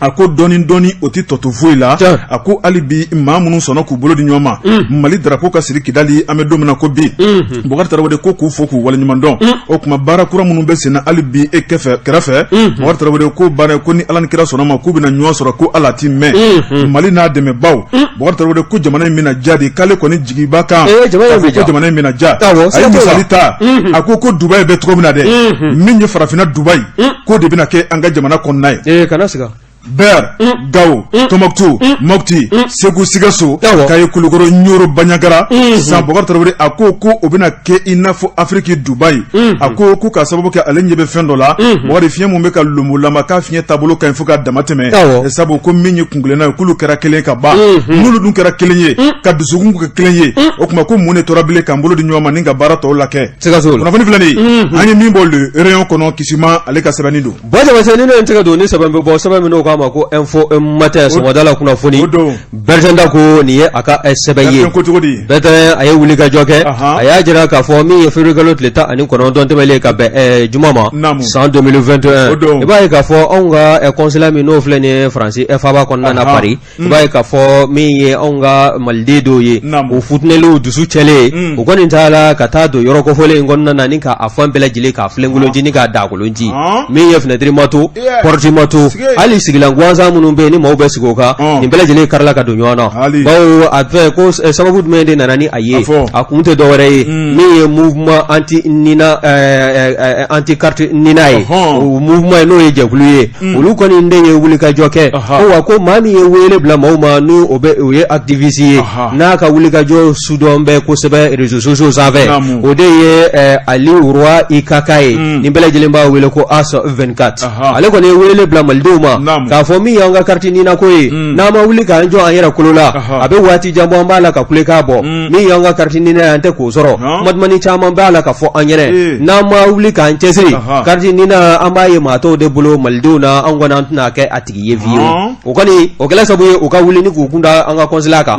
A ko dɔɔni dɔɔni o tɛ tɔ to foyi la. A ko hali bi maa minnu sɔnna k'u bolo di ɲɔgɔn ma Mali drapeau ka siri Kidali, an bɛ don min na ko bi, Bakari Tarawele ko k'u fo k'u waleɲuman dɔn. O tuma baara kura minnu bɛ senna hali bi e kɛrɛfɛ, Bakari Tarawele ko baara ko ni Ala ni kira sɔnna ma k'u bɛna ɲɔgɔn sɔrɔ, ko Ala ti mɛn Mali n'a dɛmɛbaaw. Bakari Tarawele ko jamana in bɛna diya de, k'ale kɔni jigi b'a kan ko jamana in bɛna diya. A ye misali ta, a ko Dubayi bɛ cogo min na dɛ, min ye farafinna Dubayi, k'o de bɛna kɛ an ka jamana kɔnɔna ye. Kana siga. Ber, Gao, Tombouctou, Mopti, Segu, Sikaso, Kayi, Kulukoro, Ɲoro, Banjagara, San. Bakari Tarawele a ko o bɛna kɛ i n'a fɔ Afiriki Dubayi. A ko k'a sababu kɛ ale ɲɛ bɛ fɛn dɔ la, Bakari, fiɲɛ min bɛ ka lonbolama, k'a fiɲɛ taabolo ka ɲi fo ka dama tɛmɛ, sabu ko min ye kunkelenna ye, k'olu kɛra kelen ka ban. N'olu dun kɛra kelen ye, ka dusukun kɛ kelen ye, o tuma ko mun de tora bilen k'an bolo di ɲɔgɔn ma ni ka baara tɔw lakɛ? Kunnafoni filɛ nin ye, an ye min bɔ Le Rayon kɔnɔ, Kisima ale ka sɛbɛnni don. Ba Jabate, ni ne ye n tɛgɛ don ni sɛbɛn bɛ bɔ, sɛbɛn min n'o k'a ma ko Info Matin, sɔgɔmada la kunnafoni, Bertin Dako nin ye a ka sɛbɛn ye. Ko cogo di? Bertin a ye wulikajɔ kɛ, a y'a jira k'a fɔ min ye février kalo tile 19 tɛmɛlen ka bɛn juma ma san 2021, i b'a ye k'a fɔ anw ka consulat min n'o filɛ nin ye Faransi faaba kɔnɔna na Paris, i b'a ye k'a fɔ min ye anw ka maliden dɔw ye, u futinɛlenw, dusu cɛlen, u kɔni taara ka taa don yɔrɔ kofɔlen in kɔnɔna na ni k'a fan bɛɛ lajɛlen k'a filenkolon ci ni k'a daakolon ci. Min ye fenêtre ma to, porte ma to, hali sigilan sigilan gansan minnu bɛ yen ni maaw bɛ sigi o kan, nin bɛɛ lajɛlen karila ka don ɲɔgɔn na, bawo a fɛ ko sababu jumɛn de nana ni a ye? A kun tɛ dɔwɛrɛ ye min ye mouvement anti nina anti carte nina ye. O mouvement n'o ye jɛkulu ye, olu kɔni de ye wulikajɔ kɛ ko wa ko maa min ye wele bila maaw ma, n'o o bɛ o ye activiste ye, n'a ka wulikajɔ sudɔn bɛ kosɛbɛ réseaux sociaux sanfɛ, o de ye Ali Roy IKK ye, ni bɛɛ lajɛlen b'a wele ko AS 24. Ale kɔni ye wele bila malidenw ma k'a fɔ min y'an ka carte nina ko ye, n'an ma wuli k'an jɔ an yɛrɛ kolo la, a bɛ waati jan bɔ an b'a la ka kulekan bɔ. Min y'an ka carte nina ye, an tɛ k'o sɔrɔ. Kuma caman b'a la ka fɔ an ɲɛnɛ, n'an ma wuli k'an cɛsiri, carte nina an b'a ye maa tɔw de bolo malidenw na, an kɔni an tɛna kɛ a tigi ye fiyewu. O kɔni o kɛla sababu ye u ka wuli ni k'u kun da an ka consulat kan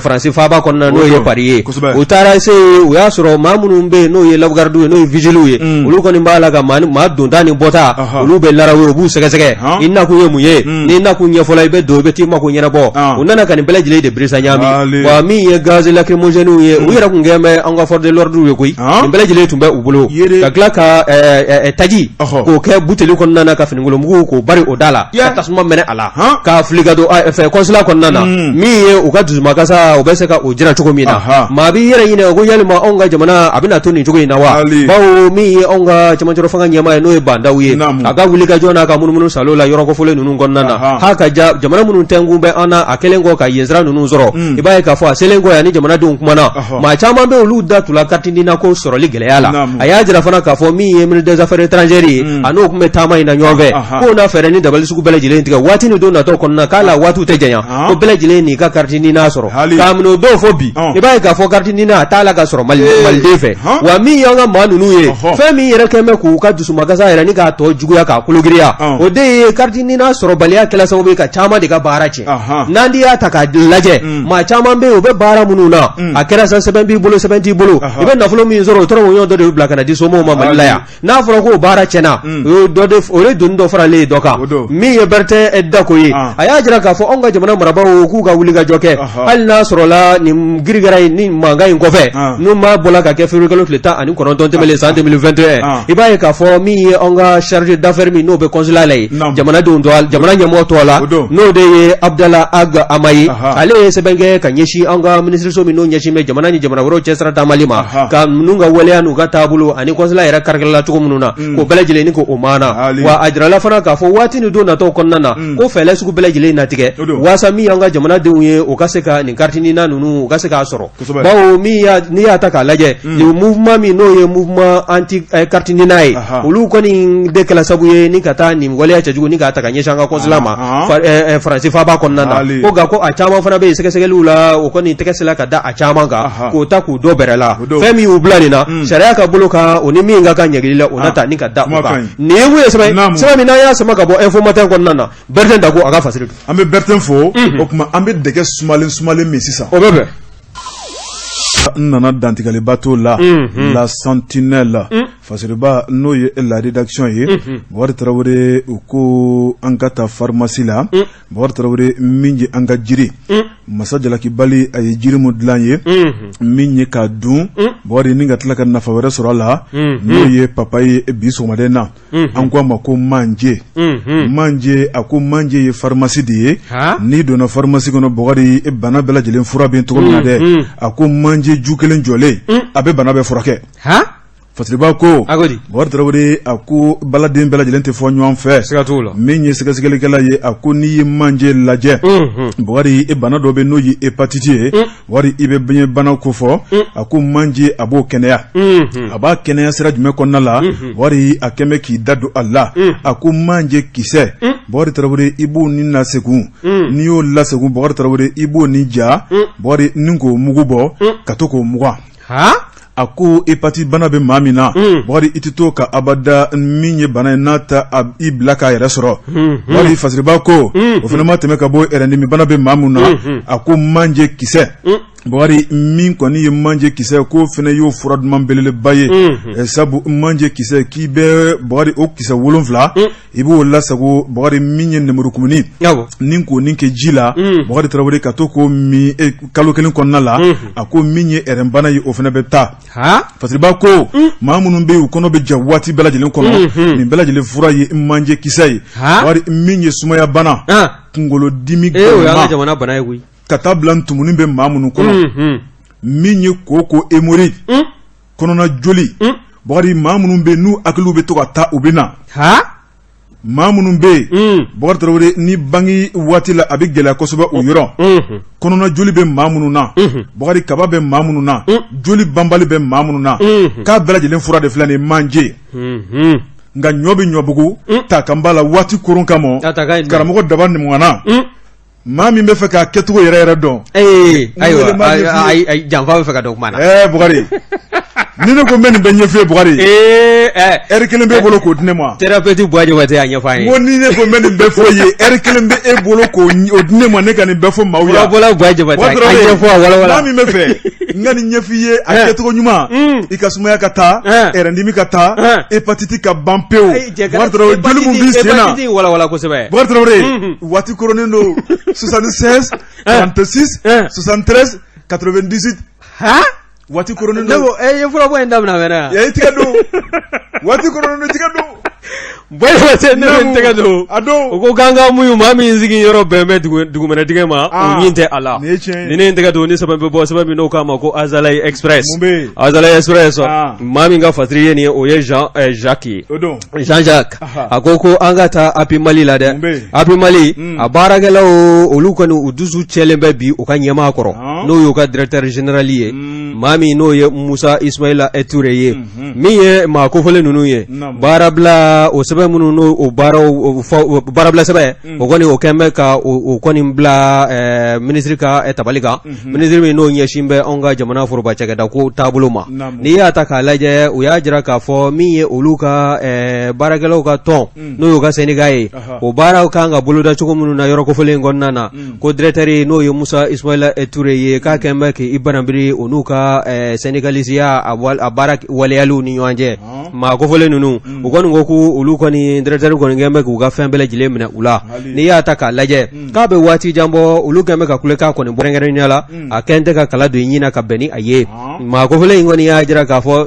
Faransi faaba kɔnɔna, n'o ye Paris ye. U taara se, u y'a sɔrɔ maa minnu bɛ yen n'o ye la garde ye, n'o ye vigile ye, olu kɔni b'a la ka maa donta ni bɔta, olu bɛ larawe, u b'u sɛgɛsɛgɛ, i nakun ye mun ye? N'i nakun ɲɛfɔla, i bɛ don, i bɛ t'i mako ɲɛnabɔ. U nana ka nin bɛɛ lajɛlen de birisa ɲaami. Wa min ye gaz lacrymogène ye, u yɛrɛ tun kɛlen bɛ an ka force de l'ordre ye koyi, nin bɛɛ lajɛlen tun bɛ u bolo, ka tila ka taji k'o kɛ buteli kɔnɔna na, ka finikolonmugu k'o bari o da la, ka tasuma mɛnɛ a la, k'a fili ka don fɛ consulat kɔnɔna na. Min ye u ka dusumakasa, u bɛ se ka o jira cogo min na, maa b'i yɛrɛ ɲininka ko yalima anw ka jamana a bɛna to nin cogo in na wa? Bawo min ye anw ka cɛmancɛrɔ fanga ɲɛmaa ye, n'o ye Ba Ndaw ye, a ka wulikajɔ n'a ka munumunu salo la yɔrɔ kofɔlen ninnu kɔnɔna na, ha ka ja jamana minnu tɛnkun bɛ an na, a kɛlen kɔ ka yen sira ninnu sɔrɔ, i b'a ye k'a fɔ a selen kɔ yan ni jamanadenw kumana, maa caman bɛ olu da tula carte nina ko sɔrɔli gɛlɛya la. A y'a jira fana k'a fɔ min ye ministre des affaires étrangères ye, a n'o tun bɛ taama in na ɲɔgɔn fɛ, k'o na fɛɛrɛ ni dabali sugu bɛɛ lajɛlen tigɛ waati ni don natɔ kɔnɔna, k'a la waatiw tɛ janya, ko bɛɛ lajɛlen n'i ka carte nina sɔrɔ. K'a minɛ o don fo bi, i b'a ye k'a fɔ carte nina a t'a la ka sɔrɔ maliden fɛ. Wa min y'an ka maa ninnu ye, fɛn min yɛrɛ kɛlen bɛ k'u ka dusumakasa yɛrɛ ni k'a tɔ juguya k'a kologiriya, o de ye carte nina sɔrɔbaliya kɛla sababu ye ka caman de ka baara tiɲɛ. N'an di y'a ta k'a lajɛ, maa caman bɛ yen, u bɛ baara minnu na, a kɛra sa sɛbɛn b'i bolo, sɛbɛn t'i bolo, i bɛ nafolo min sɔrɔ, o tɔrɔ dɔ de bɛ bila ka na di somɔgɔw ma Mali la yan. N'a fɔra k'o baara tiɲɛna, o ye doni dɔ faralen ye dɔ kan. Min ye Bertin Dako ye, a y'a jira k'a fɔ anw ka jamana marabaaw k'u ka wulikajɔ kɛ, hali n'a sɔrɔla nin girigara in ni mankan in kɔfɛ, n'u ma bɔla ka kɛ février kalo tile 19 tɛmɛnen san 2021, i b'a ye k'a fɔ min ye anw ka chargé d'affaires min n'o bɛ consulat la yen, jamanadenw tɔgɔ, jamana ɲɛmɔgɔ tɔgɔ la, n'o de ye Abdala Ag Hama ye, ale ye sɛbɛn kɛ ka ɲɛsin an ka minisiriso min n'o ɲɛsin bɛ jamana ni jamana wɛrɛw cɛ sira taamali ma, ka ninnu ka waleya n'u ka taabolo ani consulat yɛrɛ karikɛla cogo minnu na, k'o bɛɛ lajɛlen ni k'o maana. Wa a jirala fana k'a fɔ waati ni don natɔw kɔnɔna na, ko fɛɛrɛ sugu bɛɛ lajɛlen na tigɛ waasa min y'an ka jamanadenw ye, u ka se ka nin carte nina ninnu, u ka se k'a sɔrɔ. Bawo min y'a n'i y'a ta k'a lajɛ, nin mouvement min n'o ye mouvement anti carte nina ye, olu kɔni de kɛla sababu ye ni ka taa nin waleya cɛjugu ni k'a ta ka ɲɛsin an ka consulat ma Faransi faaba kɔnɔna na. Ko nka ko a caman fana bɛ yen, sɛgɛsɛgɛliw la, o kɔni tɛgɛ sela ka da a caman kan, k'o ta k'u dɔ bɛrɛ la. Fɛn min y'u bila nin na, sariya ka bolo kan, o ni min ka kan ɲangili la, o na ta ni ka da o kan. Nin ye mun ye? Sɛbɛn sɛbɛn min n'an y'a sama ka bɔ Info Matin kɔnɔna na, Bertin Dako a ka fasiri don. An bɛ Bertin fo. O tuma an bɛ dɛgɛ sumalen sumalen min sisan, o bɛ bɛn. N nana dantigɛliba t'o la, La Sentinelle fasiriba, n'o ye la rédaction ye, Bubakari Tarawele, u ko an ka taa pharmacie la. Bubakari Tarawele, min ye an ka jiri masa jalakibali, a ye jiri min dilan ye, min ye k'a dun, Bubakari, ni ka tila ka nafa wɛrɛ sɔrɔ a la, n'o ye papaye ye. Bi sɔgɔmaden na, an ko a ma ko manje. Manje, a ko manje ye pharmacie de ye. N'i donna pharmacie kɔnɔ, Bubakari, bana bɛɛ lajɛlen fura bɛ cogo min na dɛ, a ko manje ju kelen jɔlen, a bɛ bana bɛɛ furakɛ. Fasiriba ko, Bubakari Tarawele, a ko baladen bɛɛ lajɛlen tɛ fɔ ɲɔgɔn fɛ. Min ye sɛgɛsɛgɛlikɛla ye, a ko n'i ye manje lajɛ, Bubakari, e bana dɔ bɛ n'o ye hépatite ye, Bubakari, i bɛ biɲɛ bana ko fɔ, a ko manje a b'o kɛnɛya. A b'a kɛnɛya sira jumɛn kɔnɔna la? Bubakari, a kɛn bɛ k'i da don a la. A ko manje kisɛ, Bubakari Tarawele, i b'o ni lasegun. N'i y'o lasegun, Bubakari Tarawele, i b'o ni ja, Bubakari, ni k'o mugu bɔ ka to k'o mugan. A ko hépatite bana bɛ maa min na, Bubakari, i tɛ to ka abada min ye bana ye n'a ta i bila k'a yɛrɛ sɔrɔ. Bubakari, fasiriba ko o fana ma tɛmɛ ka bɔ yɛrɛdimi bana bɛ maa min na, a ko manje kisɛ. Bakari min kɔni ye manje kisɛ k'o fana y'o fura duman belebeleba ye sabu manje kisɛ k'i bɛ Bakari o kisɛ 7 i b'o lasago Bakari min ye nemurukumuni ni k'o nin kɛ ji la Bakari Tarawele ka to k'o min kalo kelen kɔnɔna la a ko min ye ɛrɛnbana ye o fana bɛ taa Fasiriba ko maa minnu bɛ yen u kɔnɔ bɛ ja waati bɛɛ lajɛlen kɔnɔ nin bɛɛ lajɛlen fura ye manje kisɛ ye Bakari min ye sumayabana kunkolodimi ye ka taa bila ntumuni bɛ maa minnu kɔnɔ min ye koko hémorroïde kɔnɔna joli Bakari maa minnu bɛ n'u hakiliw bɛ to ka taa u bɛ na maa minnu bɛ yen Bakari Tarawele ni bange waati la a bɛ gɛlɛya kosɛbɛ o yɔrɔ kɔnɔna joli bɛ maa minnu na Bakari kaba bɛ maa minnu na joli banbali bɛ maa minnu na k'a bɛɛ lajɛlen fura de filɛ nin manje nka ɲɔ bɛ ɲɔbugu ta kan b'a la waati koron kama karamɔgɔ daba nimana maa min bɛ fɛ k'a kɛcogo yɛrɛ yɛrɛ dɔn ee ayiwa janfa bɛ fɛ ka don kuma na ɛɛ Bukari ni ne ko n bɛ nin bɛɛ ɲɛf'i ye Bukari ee ɛɛ ɛri kelen b'e bolo k'o di ne ma thérapeute Buwa Jabate y'a ɲɛfɔ an ye n ko ni ne ko n bɛ nin bɛɛ fɔ i ye ɛri kelen bɛ e bolo k'o di ne ma ne ka nin bɛɛ fɔ maaw ye furabɔla Buwa Jabate a ɲɛfɔ a walawala maa min bɛ fɛ n ka nin ɲɛf'i ye a kɛcogo ɲuman i ka sumaya ka taa ɛrɛndimi ka taa hépatite ka ban pewu Bukari Tarawele joli mun b'i sen na hépatite walawala kosɛbɛ Bukari Tarawele waati koronnen don 76 36 73 98 ha waati koronnen don ne ko e ye furabɔ in daminɛ mɛnɛ yan i tigɛ don waati koronnen don i tigɛ don Buwa Jabate ne bɛ n tɛgɛ don a don u ko k'an ka muɲu maa min sigi yɔrɔ bɛn bɛ dugumɛnɛ dingɛ ma o ɲin tɛ a la nin ye tiɲɛ ye ni ne ye n tɛgɛ don ni sɛbɛn bɛ bɔ sɛbɛn min n'o k'a ma ko Azalaï Express mun bɛ yen Azalaï Express maa min ka fasiri ye nin ye o ye Jean Jacques ye o don Jean Jacques a ko ko an ka taa API Mali la dɛ API Mali a baarakɛlaw olu kɔni u dusu cɛlen bɛ bi u ka ɲɛmaa kɔrɔ n'o y'u ka directeur général ye maa min n'o ye Musa Ismaila Ture ye min ye maa kofɔlen ninnu ye baarabila o sɛbɛn minnu n'o o baaraw baarabila sɛbɛn o kɔni o kɛlen bɛ ka o kɔni bila minisiri ka tabali kan minisiri min n'o ɲɛsin bɛ anw ka jamana foroba cakɛda ko taabolo ma n'i y'a ta k'a lajɛ u y'a jira k'a fɔ min ye olu ka baarakɛlaw ka tɔn n'o y'u ka syndicat ye o baaraw kan ka boloda cogo minnu na yɔrɔ kofɔlen in kɔnɔna na ko directeur n'o ye Musa Ismaila Ture ye k'a kɛlen bɛ k'i banabiri o n'u ka syndicalisiya a baara waleyaliw ni ɲɔgɔn cɛ maa kofɔlen ninnu u kɔni ko ko olu kɔni directeur kɔni kɛlen bɛ k'u ka fɛn bɛɛ lajɛlen minɛ u la n'i y'a ta k'a lajɛ k'a bɛ waati jan bɔ olu kɛlen bɛ ka kule k'a kɔni kɛrɛnkɛrɛnnenya la a kɛlen tɛ ka kala don i ɲin na ka bɛn ni a ye maa kofɔlen in kɔni y'a jira k'a fɔ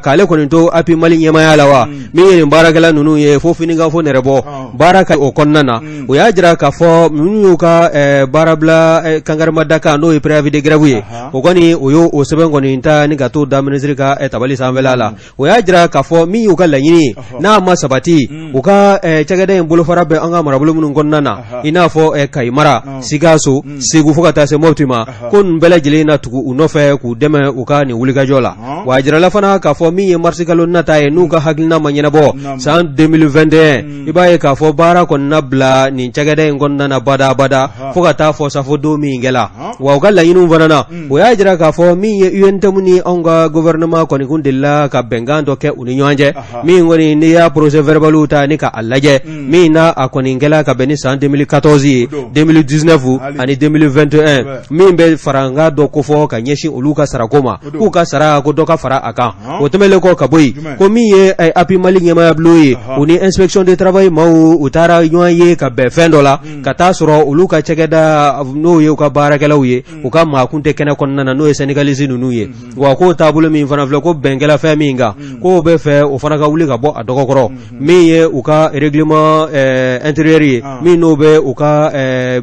k'ale kɔni to API Mali ɲɛmaaya la wa min ye nin baarakɛla ninnu ye fo fini kan fo nɛrɛbɔ baara ka o kɔnɔna na o y'a jira k'a fɔ minnu y'u ka baarabila kankarimadakan n'o ye préavis de grève ye o kɔni o y'o sɛbɛn kɔni ta ni ka t'o da minisiri ka tabali sanfɛla la o y'a jira k'a fɔ min y'u ka laɲini ye n'a ma sabati u ka cakɛda in bolofara bɛ an ka marabolo minnu kɔnɔna na i n'a fɔ Kayi mara Sikaso Segu fo ka taa se Mɔti ma ko ninnu bɛɛ lajɛlen na tugu u nɔfɛ k'u dɛmɛ u ka nin wulikajɔ la wa a jirala fana k'a fɔ min ye marisikalo nata ye n'u ka hakilina ma ɲɛnabɔ san 2021 i b'a ye k'a fɔ baara kɔni na bila nin cakɛda in kɔnɔna na badabada fo ka taa fɔ safo don min kɛla wa u ka laɲiniw fana na o y'a jira k'a fɔ min ye UNTM ni anw ka gouvernement kɔni kun delila ka bɛnkan dɔ kɛ u ni ɲɔgɔn cɛ min kɔni n'i y'a procès verbal ta ni k'a lajɛ min n'a a kɔni kɛla ka bɛn ni san 2014 ye 2019 ani 2021 min bɛ farankan dɔ kofɔ ka ɲɛsin olu ka sarako ma k'u ka sara ko dɔ ka fara a kan o tɛmɛnlen kɔ ka bɔ yen ko min ye API Mali ɲɛmaayabulon ye u ni inspection du travail maaw u taara ɲɔgɔn ye ka bɛn fɛn dɔ la ka taa sɔrɔ olu ka cakɛda n'o ye u ka baarakɛlaw ye u ka maa kun tɛ kɛnɛ kɔnɔna na n'o ye syndicaliste ninnu ye wa k'o taabolo min fana filɛ ko bɛn kɛla fɛn min kan k'o bɛ fɛ o fana ka wuli ka bɔ a dɔgɔkɔrɔ min ye u ka règlement intérieur ye min n'o bɛ u ka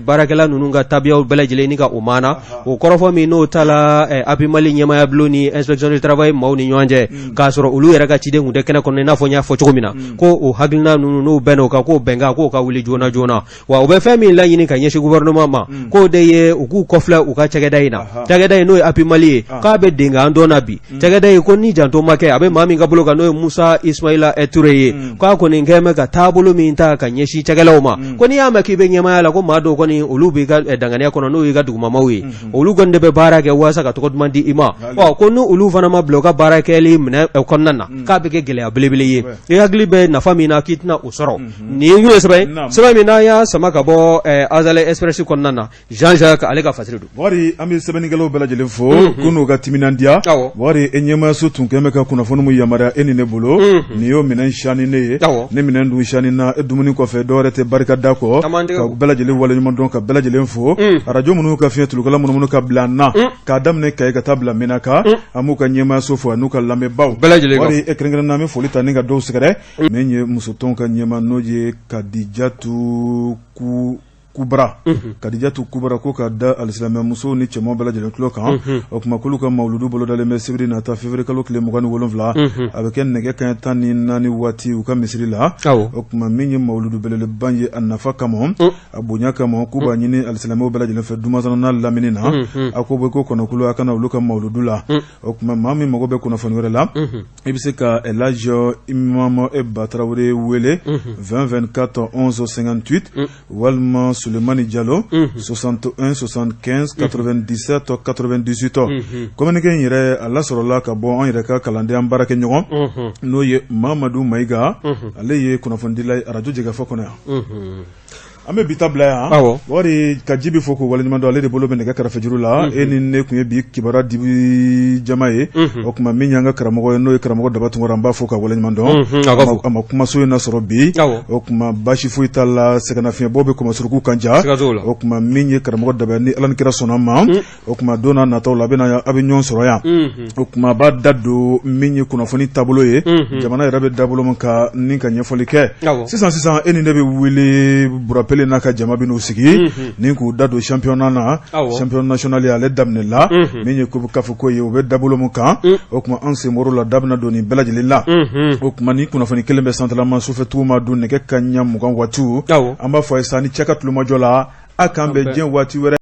baarakɛla ninnu ka tabiyaw bɛɛ lajɛlen ni ka o maana o kɔrɔfɔ min n'o tala API Mali ɲɛmaayabulon ni inspection du travail maaw ni ɲɔgɔn cɛ k'a sɔrɔ olu yɛrɛ ka ciden kun tɛ kɛnɛ kɔnɔ i n'a fɔ n y'a fɔ cogo min na ko o hakilina ninnu n'u bɛnna o kan k'o bɛnkan k'o ka wuli joona joona wa u bɛ fɛn min laɲini ka ɲɛsin gouvernement ma k'o de ye u k'u kɔfilɛ u ka cakɛda in na cakɛda in n'o ye API Mali ye k'a bɛ denkan dɔn na bi cakɛda in ko ni janto ma kɛ a bɛ maa min ka bolo kan n'o ye Musa Musa Ismaila Ture ye, k'a kɔni kɛlen bɛ ka taabolo min ta ka ɲɛsin cakɛlaw ma, ko n'i y'a mɛn k'i bɛ ɲɛmaaya la, ko maa dɔw kɔni olu b'i ka danganiya kɔnɔ, n'o y'i ka dugumamaw ye, olu kɔni de bɛ baara kɛ walasa ka tɔgɔ duman di i ma. Ɔ ko ni olu fana ma bila u ka baara kɛli minɛ kɔnɔna na, k'a bɛ kɛ gɛlɛya belebele ye. I hakili bɛ nafa min na, k'i tɛna o sɔrɔ. Nin ye sɛbɛn, sɛbɛn min n'an y'a sama ka bɔ Azalaï Express kɔnɔna na, Jean Jacques ale ka fasiri don. Bakari, an bɛ sɛbɛnnikɛlaw bɛɛ lajɛlen fo ko n'u ka timinandiya. Bakari, e ɲɛmaayaso tun kɛlen bɛ ka kunnafoni min yamaruya e ni ne bolo, nin y'o minɛn sani ne ye. Ne minɛn dun sani na, e dumuni kɔfɛ dɔwɛrɛ tɛ barika da kɔ, ka bɛɛ lajɛlen waleɲuman dɔn, ka bɛɛ lajɛlen fo. Arajo minnu ka fiɲɛ tulukala munumunu ka bila an na, k'a daminɛ Kayi ka taa bila Menaka, an b'u ka ɲɛmaayaso fo an'u ka lamɛnbaaw bɛɛ lajɛlen. Bakari, e kɛrɛnkɛrɛnnen na, an bɛ foli ta ni ka dɔw sɛgɛrɛ. Min ye musotɔn ka ɲɛmaa, n'o ye Kadijatu ku Kubra, Kadijatu Kubra, ko ka da alisilamɛ musow ni cɛman bɛɛ lajɛlen tulo kan, o tuma k'olu ka mawuludu bolodalen bɛ sibiri nata février kalo tile 27, a bɛ kɛ nɛgɛ kanɲɛ 14 waati u ka misiri la. O tuma min ye mawuludu belebeleba ye, a nafa kama, a bonya kama, k'u b'a ɲini alisilamɛw bɛɛ lajɛlen fɛ Dumasana n'a lamini na, a ko bɛ ko kɔnɔkulu a ka na olu ka mawuludu la. O tuma maa min mago bɛ kunnafoni wɛrɛ la, i bɛ se ka Elhadj Imam Ba Tarawele wele 20 24 11 58, walima Sulemani Jalo 61 75 97 98. Communiqué in yɛrɛ, a lasɔrɔla ka bɔ an yɛrɛ ka kalanden, an baarakɛ ɲɔgɔn, n'o ye Mamadu Mayiga, ale ye kunnafonidila ye arajo Jɛkafɔ kɔnɔ yan. An bɛ bi ta bila yan. Bakari, ka Jibi fo k'o waleɲuman dɔn, ale de bolo bɛ nɛgɛ karafejuru la. E ni ne tun ye bi kibaruya di jama ye. O tuma min y'an ka karamɔgɔ ye, n'o ye karamɔgɔ Daba Tunkara, an b'a fo ka waleɲuman dɔn. A ma kumaso in nasɔrɔ bi, o tuma baasi foyi t'a la, sɛgɛnnafiɲɛbɔ bɛ kɔmasuruku kan ja. O tuma min ye karamɔgɔ Daba, ni Ala ni kira sɔnna ma, o tuma don n'a nataw la, a bɛna a bɛ ɲɔgɔn sɔrɔ yan. O tuma a b'a da don min ye kunnafoni taabolo ye, jamana yɛrɛ bɛ dabolo min kan, ni ka ɲɛfɔli kɛ. Sisan sisan, e ni ne bɛ wele Burapele n'a ka jama bɛ n'u sigi ni k'u da don championnat na, championnat national ale daminɛla, min ye coupe CAF ko ye, o bɛ dabolo min kan. O tuma an sen bɔr'o la, da bɛna don nin bɛɛ lajɛlen la. O tuma ni kunnafoni kelen bɛ santalama sufɛ tugu ma dun nɛgɛ kanɲɛ 20 waati, an b'a fɔ a ye sa ni cɛ ka tulomajɔ la, a k'an bɛn diɲɛ waati wɛrɛ.